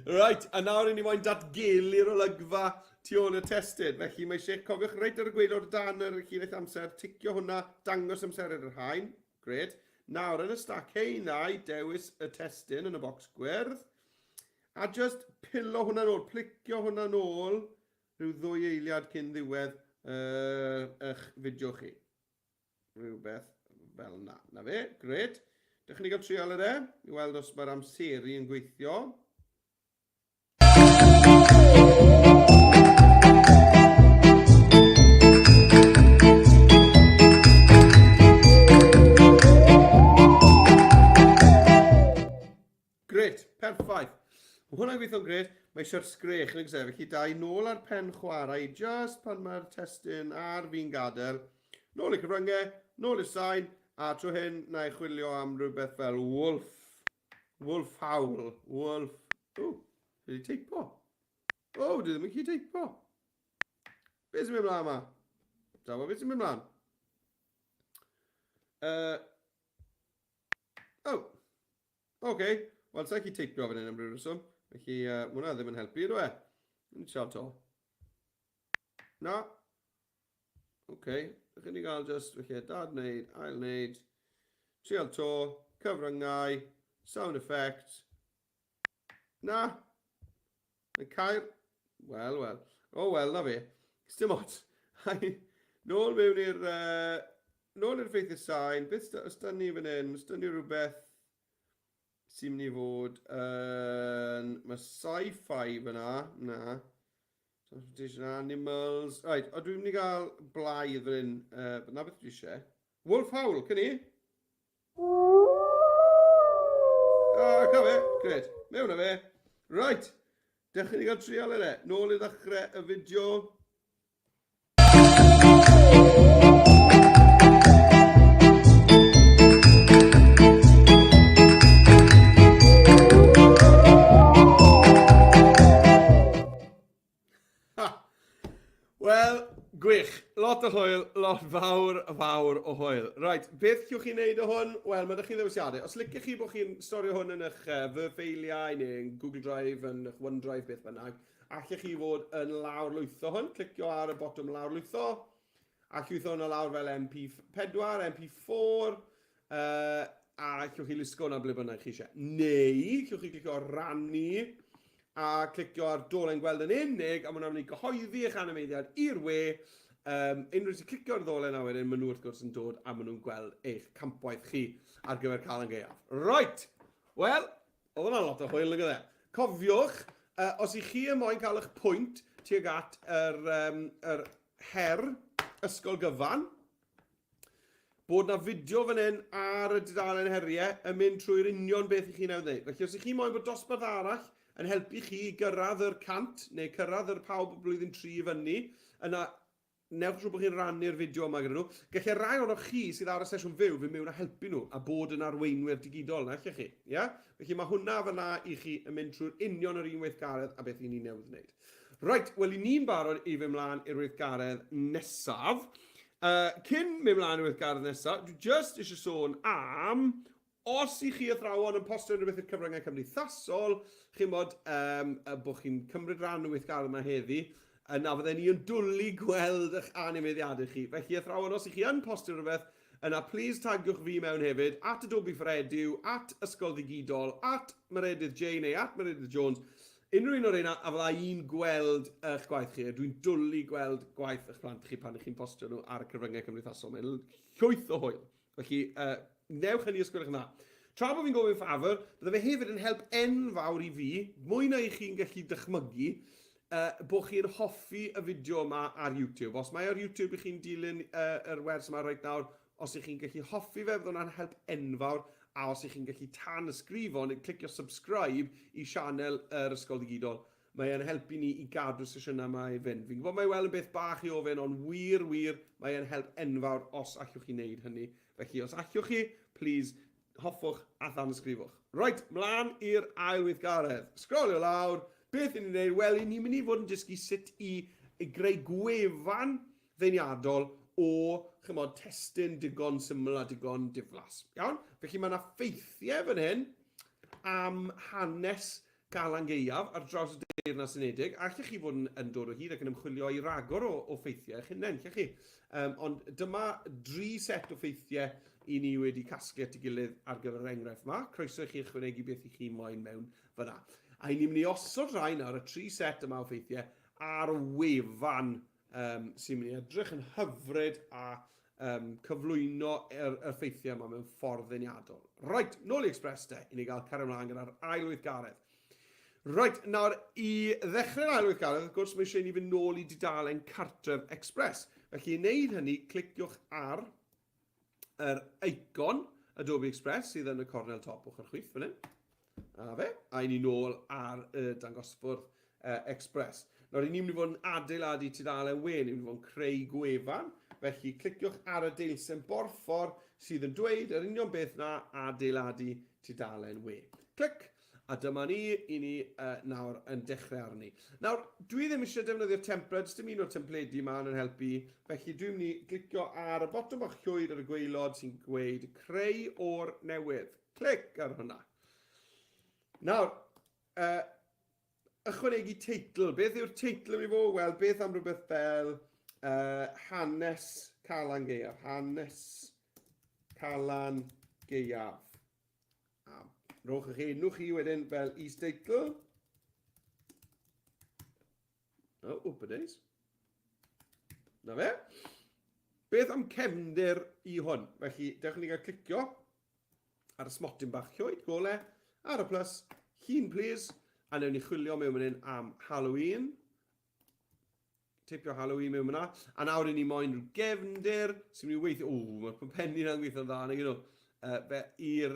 Right, a nawr i ni moyn datgelu'r olygfa tu ôl y testun. Felly mae eisiau cofiwch reit ar y gwaelod dan yr llinell amser, ticio hwnna, dangos amser ar yr haen. Gret. Nawr yn y stac haenau, dewis y testun yn y bocs gwyrdd. A just pilo hwnna nôl, plicio hwnna nôl Rhyw ddwy eiliad cyn ddiwedd eich fideo chi. Rhywbeth fel na. Na fe, gret. Dych chi'n cael trial ar e, i weld os mae'r amseru yn gweithio. Grêt, perffaith. Mae hwnna'n gweithio'n grêt. Mae eisiau'r sgrech, nag oes e? Felly da i nôl ar pen chwarae just pan mae'r testun ar fi'n gadael. Nôl i'r cyfryngau, nôl i'r sain, a tro hyn na i chwilio am rhywbeth fel wolf. Wolf howl. Wolf. O, dwi wedi teipo. O, dwi ddim yn gallu teipo. Beth sy'n mynd mlaen yma? Da, beth sy'n mynd mlaen? Oh, oce. Okay. Wel, sa'n chi teipio fan hyn am ryw reswm. Felly, mae hwnna ddim yn helpu, ydw e? Ni'n siarad to. Na. Oce. Okay. Ydych chi'n gael just, felly, dad wneud, ail wneud, trial to, cyfryngau, sound effect. Na. Y cair... Wel, wel. O, wel, na fe. Dim ots. Nôl mewn i'r... Uh, nôl i'r ffeithiau sain. Beth os da ni fan hyn? Os da ni rhywbeth sy'n mynd i fod yn... Mae sci-fi fyna. Na. Transportation animals. Right, o dwi'n mynd i gael blaidd fan hyn. Na beth dwi eisiau. Wolf Howl, cyn i? Ah, ca fe, gret. Mewn â fe. Right, dechrau ni gael trial e. Nôl i ddechrau y fideo. Wel, gwych. Lot o hwyl, lot fawr, fawr o hwyl. Right, beth llwch chi wneud o hwn? Wel, mae ydych chi ddewisiadau. Os licech chi bod chi'n storio hwn yn eich fy ffeiliau neu yn Google Drive, yn eich OneDrive, beth bynnag, allech chi fod yn lawrlwytho hwn. Clicio ar y botwm lawrlwytho, a llwytho hwnna lawr fel MP4, MP4, a allwch chi lusgo hwnna ble bynnag chi eisiau. Neu, allwch chi clicio rannu, a clicio ar dolen gweld yn unig, a mae hwnna'n mynd i gyhoeddi eich animeiddiad i'r we. Unrhyw sy'n clicio ar y ddolen a wedyn, maen nhw wrth gwrs yn dod a maen nhw'n gweld eich campwaith chi ar gyfer Calan Gaeaf. Right! Wel, oedd hwnna'n lot o hwyl, nag oedd e? Cofiwch, os i chi yn moyn cael eich pwynt tuag at yr, um, yr her ysgol gyfan, bod na fideo fan hyn ar y dudalen heriau yn mynd trwy'r union beth i chi newydd wneud. Felly os ych chi moyn bod dosbarth arall yn helpu chi i gyrraedd yr 100 neu cyrraedd yr pawb o blwyddyn 3 i fyny, yna newch yn siŵr bod chi'n rannu'r fideo yma gyda nhw. Gallai rai ohonoch chi sydd ar y sesiwn fyw fynd mewn a helpu nhw a bod yn arweinwyr digidol, na allech chi? Ia? Felly mae hwnna fyna i chi yn mynd trwy'r union yr un weithgaredd a beth i ni newydd wneud. Reit, wel i ni'n barod i fynd mlaen i'r weithgaredd nesaf. Cyn mynd mlaen i'r weithgaredd nesaf, dwi jyst eisiau sôn am os i chi athrawon yn postio unrhyw beth i'r cyfryngau cymdeithasol, chi'n bod, um, bod chi'n cymryd rhan yn weithgaredd yma heddi, yna fydden ni yn dwlu gweld eich animeiddiadau chi. Felly athrawon, os i chi yn postio rhywbeth, yna please tagiwch fi mewn hefyd, at Adobe for Edu, at Ysgol Ddigidol, at Meredydd J neu at Meredydd Jones, unrhyw un o'r reina, a fydda i'n gweld eich gwaith chi. A dwi'n dwlu gweld gwaith eich plant chi pan ych chi'n postio nhw ar y cyfryngau cymdeithasol. Mae'n llwyth o hwyl. Felly, newch hynny os gwelwch yn dda. Tra bod fi'n gofyn ffafr, bydde fe hefyd yn help enfawr i fi, mwy na i chi'n gallu dychmygu, bod chi'n hoffi y fideo yma ar YouTube. Os mae ar YouTube i chi'n dilyn yr wers yma reit nawr, os ych chi'n gallu hoffi fe, bydd hwnna'n help enfawr, a os ych chi'n gallu tanysgrifo neu clicio subscribe i sianel yr Ysgol Ddigidol, mae e'n helpu ni i gadw'r sesiynau yma i fynd. Fi'n gwybod mae weld yn beth bach i ofyn, ond wir, wir, mae e'n help enfawr os allwch chi wneud hynny. Felly, os allwch chi, please, hoffwch a thanysgrifwch. Reit, mlaen i'r ail weithgaredd. Sgrolio lawr, beth ni'n ei wneud? Wel, ni'n mynd i fod yn dysgu sut i greu gwefan ddeniadol o, chymod, testun digon syml a digon diflas. Iawn? Felly mae yna ffeithiau fan hyn am hanes Galan Gaeaf ar draws y Deyrnas Unedig. A allech chi fod yn, yn dod o hyd ac yn ymchwilio i ragor o, o ffeithiau eich hunain, allech chi? Um, ond dyma dri set o ffeithiau i ni wedi casglu at ei gilydd ar gyfer yr enghraifft yma. Croeso i chi ychwanegu beth i chi moyn mewn fyna. A i ni'n mynd i osod rhai nawr, y tri set yma o ffeithiau, ar wefan um, sy'n mynd i edrych yn hyfryd a um, cyflwyno yr, yr ffeithiau yma mewn ffordd ddeniadol. Reit, nôl i Express de, i ni gael cario ymlaen gyda'r ail weithgaredd. Reit, nawr i ddechrau'r ail weithgaredd, wrth gwrs, mae eisiau i ni fynd nôl i dudalen cartref Express. Felly i wneud hynny, cliciwch ar yr eicon Adobe Express sydd yn y cornel top ochr chwith fan hyn. A fe, a i ni nôl ar y dangosfwrdd Express. Nawr, i ni'n mynd i fod yn adeiladu tudalen we, ni'n mynd i fod yn creu gwefan, felly cliciwch ar y deilsen borffor sydd yn dweud yr union beth na adeiladu tudalen we. Clic, a dyma ni, i ni nawr yn dechrau arni. Nawr, dwi ddim eisiau defnyddio'r templed, dim un o'r templedi yma yn helpu, felly dwi'n mynd i glicio ar y botwm bach llwyd ar y gwaelod sy'n gweud creu o'r newydd. Clic ar hwnna. Nawr, ychwanegu teitl. Beth yw'r teitl yn mynd i fod? Wel, beth am rhywbeth fel hanes Calan Gaeaf. Hanes Calan Gaeaf. A rowch eich enw chi wedyn fel is-deitl. Oh, whoop a days. Na fe. Beth am cefndir i hwn? Felly, dewch i ni gael clicio ar y smotyn bach llwyd, gole, ar y plus, llun please, a newn ni chwilio mewn fan hyn am Halloween. Teipio Halloween mewn fyna. A nawr i ni moyn rhyw gefndir sy'n mynd i weithio... O, mae'r pwmpenni yna'n gweithio'n dda, nag nhw. I'r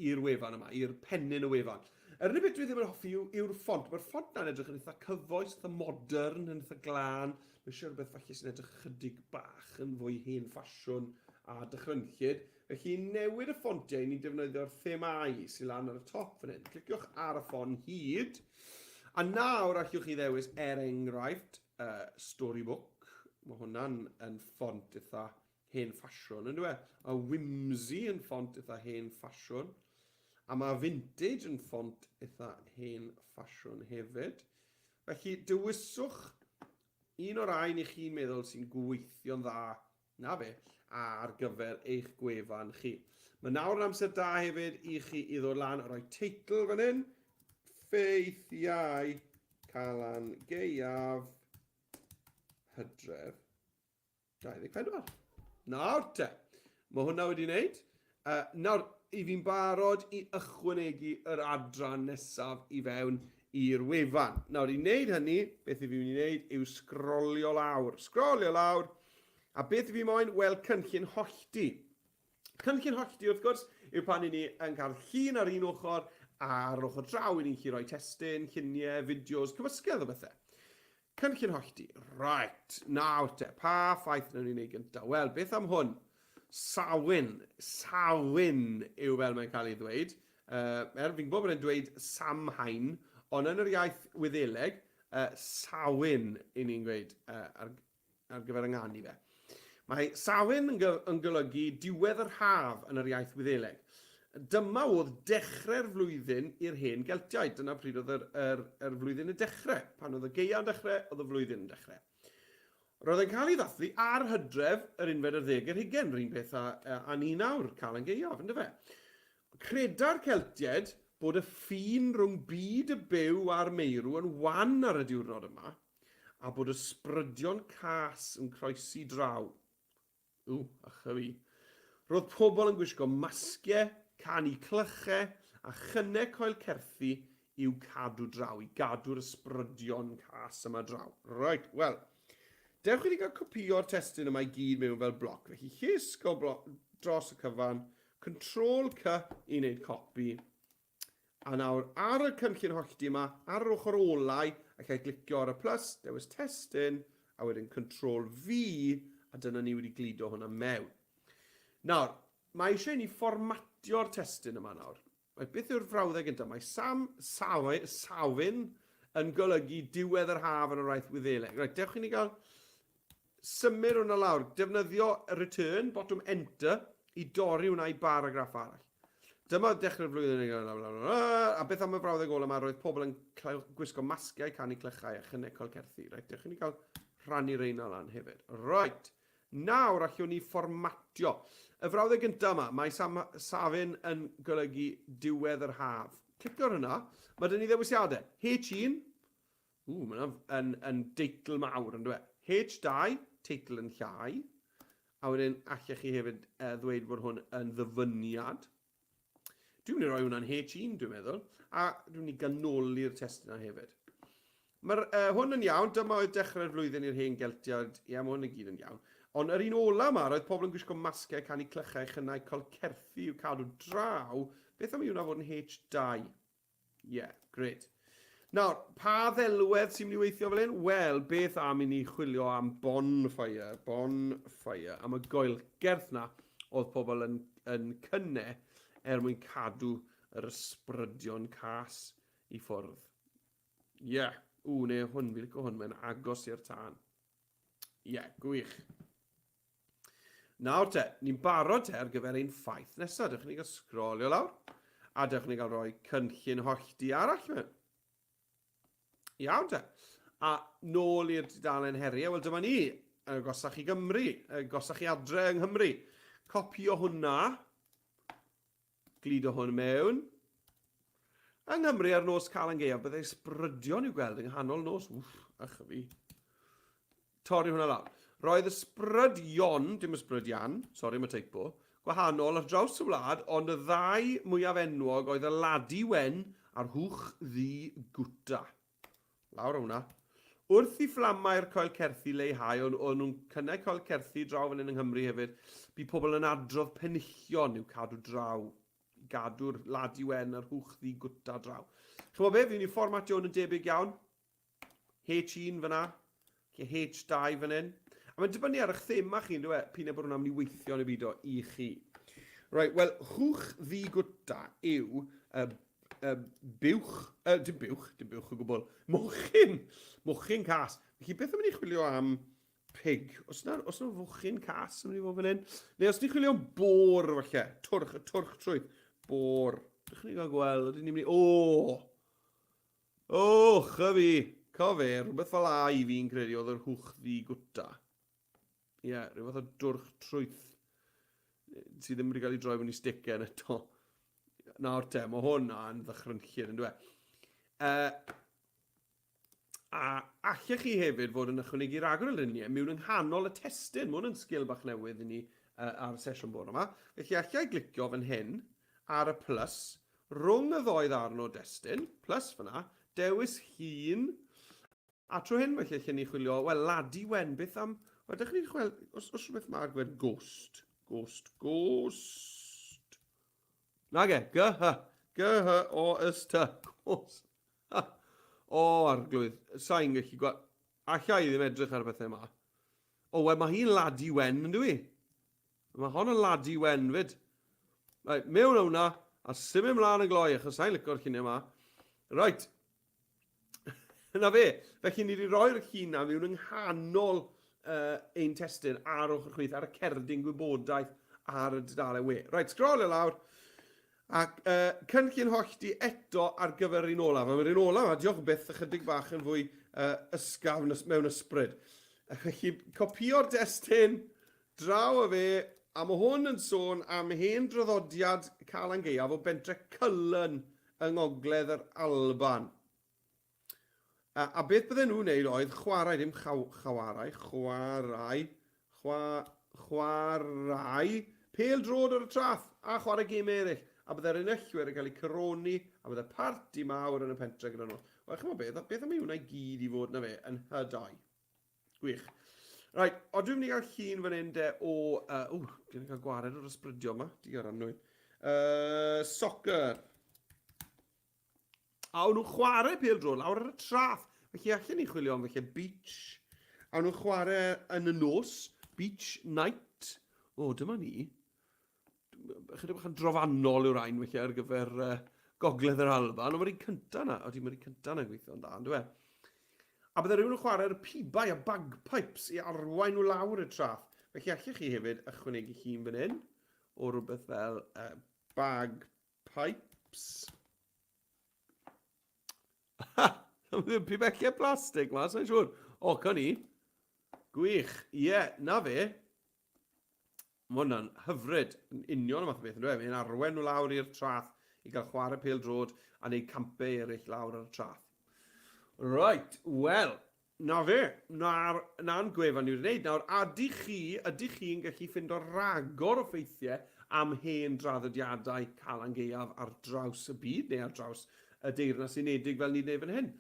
i'r wefan yma, i'r pennyn y wefan. Yr unig beth dwi ddim yn hoffi yw, yw'r ffont. Mae'r ffont na'n edrych yn eitha cyfoes, eitha modern, yn eitha glân. Mae eisiau rhywbeth falle sy'n edrych chydig bach yn fwy hen ffasiwn a dychrynllyd. Felly i newid y ffontiau, ni'n defnyddio'r themâu sy'n lan ar y top fan hyn. Cliciwch ar y ffon hyd. A nawr allwch chi ddewis, er enghraifft, Storybook. Mae hwnna'n yn ffont eitha hen ffasiwn, yn dweud? Mae Whimsy yn ffont eitha hen ffasiwn. A mae Vintage yn ffont eitha hen ffasiwn hefyd. Felly, dewiswch un o'r rhain i chi'n meddwl sy'n gweithio'n dda, na fe, ar gyfer eich gwefan chi. Mae nawr yn amser da hefyd i chi i ddod lan a rhoi teitl fan hyn. Ffeithiau Calan Gaeaf Hydref 24. Nawr te, mae hwnna wedi wneud. Nawr, i fi'n barod i ychwanegu yr adran nesaf i fewn i'r wefan. Nawr, i wneud hynny, beth i fi'n mynd i wneud yw sgrolio lawr. Sgrolio lawr, a beth i fi moyn? Wel, cynllun hollti. Cynllun hollti, wrth gwrs, yw pan i ni yn cael llun ar un ochr a ar yr ochr draw i ni'n gallu rhoi testun, lluniau, fideos, cymysgedd o bethau. Cynllun hollti. Right, nawr te, pa ffaith wnawn ni wneud gyntaf? Wel, beth am hwn? Samhain. Samhain yw fel mae'n cael ei ddweud. Er, fi'n gwybod bod e'n dweud Samhain, ond yn yr iaith Wyddeleg, Samhain i ni'n gweud ar ar gyfer ynganu fe. Mae Samhain yn, yn golygu diwedd yr haf yn yr iaith Wyddeleg. Dyma oedd dechrau'r flwyddyn i'r hen Geltiaid. Dyna pryd oedd yr, yr, yr flwyddyn yn dechrau. Pan oedd y gaea'n dechrau, oedd y flwyddyn yn dechrau. Roedd e'n cael ei ddathlu ar hydref yr unfed ar ddeg ar hugen, rhywun peth â, â ni nawr, cael yn gaeaf, ynddo fe? Creda'r Celtiaid bod y ffin rhwng byd y byw a'r meirw yn wan ar y diwrnod yma, a bod ysbrydion cas yn croesi draw. Ww, ych a fi. Roedd pobl yn gwisgo masgiau, canu clychau a chynnau coelcerthi i'w cadw draw, i gadw'r ysbrydion cas yma draw. Right, wel, dewch i ni gael copïo'r testun yma i gyd mewn fel bloc. Felly, llusgo dros y cyfan, Control C i wneud copi, A nawr, ar y cynllun hollti yma, ar yr ochr olau, allai glicio ar y plus, dewis testun, a wedyn Control V, a dyna ni wedi gludo hwnna mewn. Nawr, mae eisiau i ni fformatio'r testun yma nawr. Mae beth yw'r frawddeg gyntaf? Mae Sam, Sawe, Sawin yn golygu diwedd yr haf yn yr iaith Wyddeleg. Reit, dewch i ni gael symud hwnna lawr, defnyddio return, botwm enter, i dorri hwnna i baragraff arall. Dyma dechrau'r flwyddyn, bla, bla, bla, a beth am y frawddeg ola yma, roedd pobl yn gwisgo masgiau, canu clychau a chynnau colcerthi. Reit, dewch i ni gael rhannu reina lan hefyd. Right, nawr allwn ni fformatio. Y frawddeg gyntaf yma, mae Sam, Safin yn golygu diwedd yr haf. Clicio ar hwnna, mae dyn ni ddewisiadau. H1, Ww, mae hwnna yn, yn deitl mawr, yn dweud. H2, teitl yn llai. A wedyn, allech chi hefyd uh, ddweud bod hwn yn ddyfyniad. Dwi'n mynd i roi hwnna'n H1, dwi'n meddwl. A dwi'n mynd i ganoli'r testun yna hefyd. Mae'r uh, hwn yn iawn, dyma oedd dechrau'r flwyddyn i'r hen Geltiad. Ie, mae hwn i gyd yn iawn. Ond yr un ola yma, roedd pobl yn gwisgo masgiau, canu clychau, chynnau, colcerthi i'w cadw draw. Beth am i hwnna fod yn H2? Ie, yeah, grêt. Nawr, pa ddelwedd sy'n mynd i weithio fel hyn? Wel, beth am i ni chwilio am bonfire, bonfire, am y goelgerth na oedd pobl yn, yn cynne er mwyn cadw yr ysbrydion cas i ffwrdd. Ie, yeah. ww, neu hwn, fi'n licio hwn, mae'n agos i'r tân. Ie, yeah, gwych. Nawr te, ni'n barod te ar gyfer ein ffaith nesaf. Dewch i ni gael sgrolio lawr, a dewch i ni gael rhoi cynllun hollti arall mewn. Iawn te. A nôl i'r dudalen heriau, wel dyma ni, agosach i Gymru, agosach i adre yng Nghymru. Copio hwnna, Gludo hwn mewn. Yng Nghymru ar nos Calan Gaeaf, byddai ysbrydion i'w gweld yng nghanol nos. Wff, ych fi. Torri hwnna lawr. Roedd ysbrydion, dim ysbrydian, sori am y teipo, gwahanol ar draws y wlad, ond y ddau mwyaf enwog oedd y Ladi Wen a'r Hwch Ddu Gwta. Lawr o hwnna. Wrth i fflamau'r coelcerthi leihau, o'n, o'n nhw'n cynnau coelcerthi draw fan hyn yng Nghymru hefyd, bu pobl yn adrodd penillion i'w cadw draw, i gadw'r ladi wen a'r hwch ddu gwta draw. Chymod be, fi'n mynd i fformatio hwn yn debyg iawn. H1 fyna, lle H2 fan hyn. A mae'n dibynnu ar eich thema chi, ynddo e, p'un ai bod hwnna'n mynd i weithio neu beidio i chi. Right, wel, hwch ddu gwta yw y buwch, dim buwch, dim buwch o gwbl, mochyn, mochyn cas. Felly beth am i ni chwilio am Pig. Os na, os na fwchyn cas yn mynd i fod fan hyn? Neu os ni'n chwilio am bor, falle. Twrch, y twrch trwyth. Bor. Dych chi'n cael gweld, ydyn ni'n mynd i... O! O, chyfi! Co fe, rhywbeth fel a i fi'n credu oedd yr hwch ddi gwta. Ie, yeah, rhyw fath o dwrch trwyth sydd ddim wedi cael ei droi mewn i sticen eto. Nawr te, mae hwn yn ddychrynllyd, yn dweud. A allech chi hefyd fod yn ychwanegu rhagor o luniau mewn yng nghanol y testun. Mae hwn yn sgil bach newydd i ni ar y sesiwn bore yma. Felly allai glicio fan hyn ar y plus rhwng y ddoi ddarn o destun, plus fyna, dewis llun, a trwy hyn felly allen ni chwilio, wel, Ladi Wen, beth am, wel, dych chi'n chwel, os, os rhywbeth ma ar gyfer ghost, ghost, ghost, nage, G, H, G, H, O, S, T, ghost. O, arglwydd, sa i'n gallu gweld... Alla i ddim edrych ar y pethau yma. O, wel, mae hi'n ladi wen, yn dwi? Mae hon yn ladi wen, fyd. Right, mewn â hwnna, a symud mlaen y gloi, achos sa'n lico'r lluniau yma. Right. Na fe. Felly ni wedi rhoi'r llun na mewn yng nghanol uh, ein testun ar ochr chwith, ar y cerdyn gwybodaeth ar y dudalen we. Right, scroll i lawr. Ac uh, cynllun hollti eto ar gyfer yr un olaf. A mae'r un olaf, a diolch byth, ychydig bach yn fwy uh, ysgafn mewn ysbryd. Felly, copio'r destun, draw â fe, a mae hwn yn sôn am hen draddodiad Calan Gaeaf o bentre Cullen yng ngogledd yr Alban. A, a beth bydden nhw'n wneud oedd chwarae, ddim chaw, chawarae, chwarae, chwa, chwarae pêl drod ar y traeth a chwarae gemau eraill. A byddai'r enillwyr yn cael eu coroni a byddai parti mawr yn y pentre gyda nhw. Wel, chymod beth, beth am i hwnna i gyd i fod na fe yn hy Gwych. Right, o dwi'n mynd i gael llun fan hyn de o... Uh, ww, dwi'n cael gwared o'r ysbrydio yma. Digon anwyn. Soccer. A o'n nhw'n chwarae pêl-droed lawr ar y traeth. Felly allan ni chwilio am felly beach. A o'n nhw'n chwarae yn y nos, beach night. O, dyma ni. Chydig bach yn drofannol yw'r rhain felly ar gyfer uh, gogledd yr Alban. Ond mae'r un cyntaf yna, oeddi mae'r un cyntaf yna'n gweithio'n dda, ynddo fe? A bydde rhywun yn chwarae'r pibau a bagpipes i arwain nhw lawr y traeth. Felly allech chi hefyd ychwanegu llun fan hyn o rhywbeth fel uh, bagpipes. Ha! Pibellau plastig ma, sa'n siŵr. O, co ni. Gwych. Ie, yeah, na fe. Mae hwnna'n hyfryd, yn union y math o beth, yn dweud. Mae'n arwen nhw lawr i'r traeth i gael chwarae pêl drod a wneud campau eraill lawr ar y traeth. Right, wel, Na fe, na'r, na'n gwefan ni wedi wneud. Nawr, ydych chi, ydych chi'n gallu ffindo ragor o ffeithiau am hen draddodiadau Calan Gaeaf ar draws y byd, neu ar draws y Deyrnas Unedig fel ni'n gwneud fan hyn?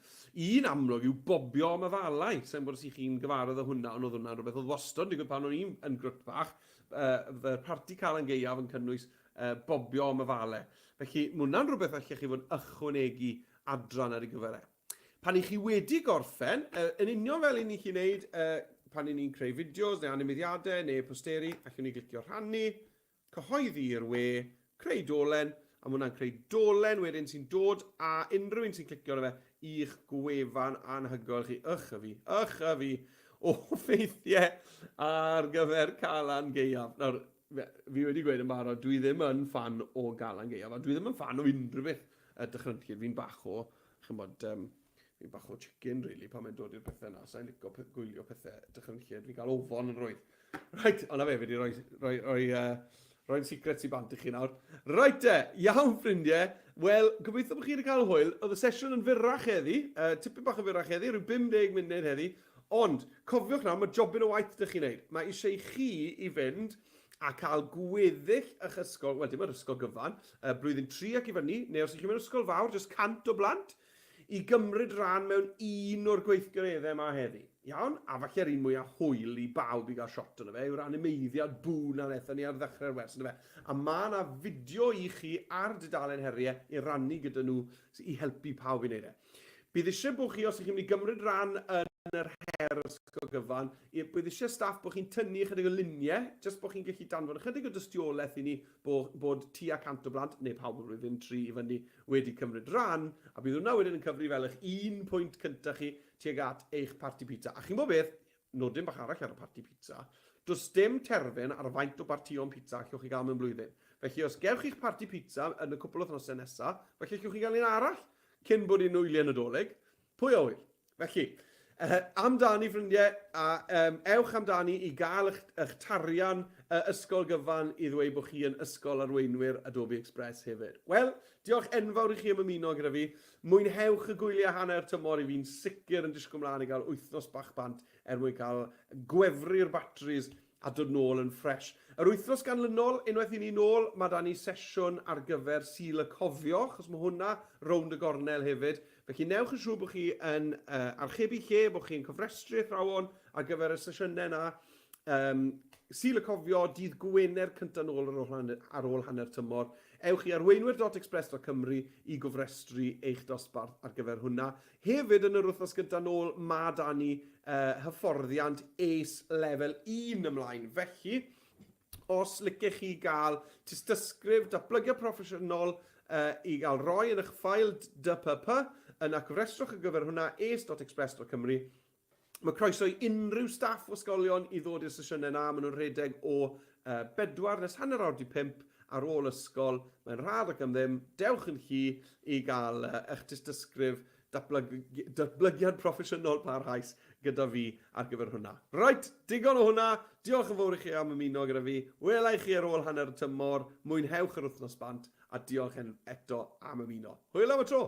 Un amlwg yw bobio am afalau. Sa'n gwybod os ych chi'n gyfarwydd â hwnna, ond oedd hwnna'n rhywbeth oedd wastad yn digwydd pan o'n i'n yn grwt bach. Uh, parti Calan Gaeaf yn cynnwys uh, bobio am afalau. Felly, mae hwnna'n rhywbeth allech chi fod yn ychwanegu adran ar ei gyfer e. Pan i chi wedi gorffen, yn union fel i ni chi wneud pan i ni'n creu fideos neu animeiddiadau neu posteri, allwn ni glicio rhannu, cyhoeddi i'r we, creu dolen, a mae hwnna'n creu dolen wedyn sy'n dod a unrhyw un sy'n clicio arno fe i'ch gwefan anhygoel chi. Ych a fi, ych a fi, o ffeithiau ar gyfer Calan Gaeaf. Nawr, fi wedi gweud yn barod, dwi ddim yn ffan o Galan Gaeaf, a dwi ddim yn ffan o unrhyw beth dychrynllyd, fi'n bach o Chimod, um, fi'n bach o chicken, really, pan mae'n dod i'r pethau yna. Sa'n licio gwylio pethau dychrynllyd, fi'n cael ofon yn rwydd. Right, ond na fe, fi wedi rhoi, rhoi, rhoi, uh, rhoi'n secret i bant i chi nawr. Right te, iawn ffrindiau. Wel, gobeithio bod chi wedi cael hwyl. Oedd y sesiwn yn fyrrach heddi, tipyn bach yn fyrrach heddi, rhyw 50 munud heddi. Ond, cofiwch nawr, mae jobyn o waith ydych chi'n neud. Mae eisiau i chi i fynd a cael gweddill eich ysgol, wel dim yr ysgol gyfan, y blwyddyn 3 ac i fyny, neu os ydych chi mewn ysgol fawr, jyst 100 o blant, i gymryd rhan mewn un o'r gweithgareddau yma heddi. Iawn? A falle'r un mwyaf hwyl i bawb i gael shot yna fe yw'r animeiddiad bŵ na wnaethon ni ar ddechrau'r wers yna fe. A mae yna fideo i chi ar dudalen heriau i rannu gyda nhw i helpu pawb i wneud e. Bydd eisiau bod chi, os ydych chi'n mynd i gymryd rhan yn yr her ysgol gyfan, bydd eisiau staff bod chi'n tynnu ychydig o luniau, jyst bod chi'n gallu danfon ychydig o dystiolaeth i ni bod, bod tua 100 o blant, neu pawb o flwyddyn 3 i fyny, wedi cymryd rhan, a bydd hwnna wedyn yn cyfri fel eich un pwynt cyntaf chi tuag at eich parti pizza. A chi'n bod beth? Nodyn bach arall ar y parti pizza, does dim terfyn ar faint o bartïon pizza allwch chi gael mewn blwyddyn. Felly os gewch chi'ch parti pizza yn y cwpl o wythnosau nesaf, felly allwch chi gael un arall cyn bod hi'n wyliau Nadolig. Pwy a ŵyr? Felly, uh, amdani ffrindiau, a um, ewch amdani i gael eich, eich tarian uh, ysgol gyfan i ddweud bod chi yn ysgol arweinwyr Adobe Express hefyd. Wel, diolch enfawr i chi am ymuno gyda fi. Mwynhewch y gwyliau hanner tymor i fi'n sicr yn disgwyl mlaen i gael wythnos bach bant er mwyn cael gwefru'r batris a dod nôl yn ffresh. Yr wythnos ganlynol, unwaith i ni nôl, mae 'da ni sesiwn ar gyfer Sul y Cofio, achos mae hwnna rownd y gornel hefyd. Felly newch yn siŵr bod chi yn uh, archebu lle, bod chi'n cofrestru athrawon ar gyfer y sesiynau yna. Um, Sul y Cofio, dydd Gwener cyntaf nôl ar ôl hanner, ar ôl hanner tymor. Ewch i arweinwyr.express.cymru i gofrestru eich dosbarth ar gyfer hwnna. Hefyd yn yr wythnos gyntaf nôl, mae 'da ni uh, hyfforddiant ACE lefel 1 ymlaen. Felly, os licech chi gael tystysgrif datblygiad proffesiynol uh, i gael roi yn eich ffael DPP, yna cofrestrwch ar gyfer hwnna ace.express.cymru. Mae croeso i unrhyw staff o ysgolion i ddod i'r sesiynau 'na. Maen nhw'n rhedeg o uh, bedwar nes hanner awr di pump ar ôl ysgol. Mae'n rhad ac am ddim. Dewch yn llu i gael uh, eich tystysgrif datblyg, datblygiad proffesiynol parhaus gyda fi ar gyfer hwnna. Right, digon o hwnna. Diolch yn fawr i chi am ymuno gyda fi. Wela i chi ar ôl hanner y tymor. Mwynhewch yr wythnos bant a diolch eto am ymuno. Hwyl am y tro!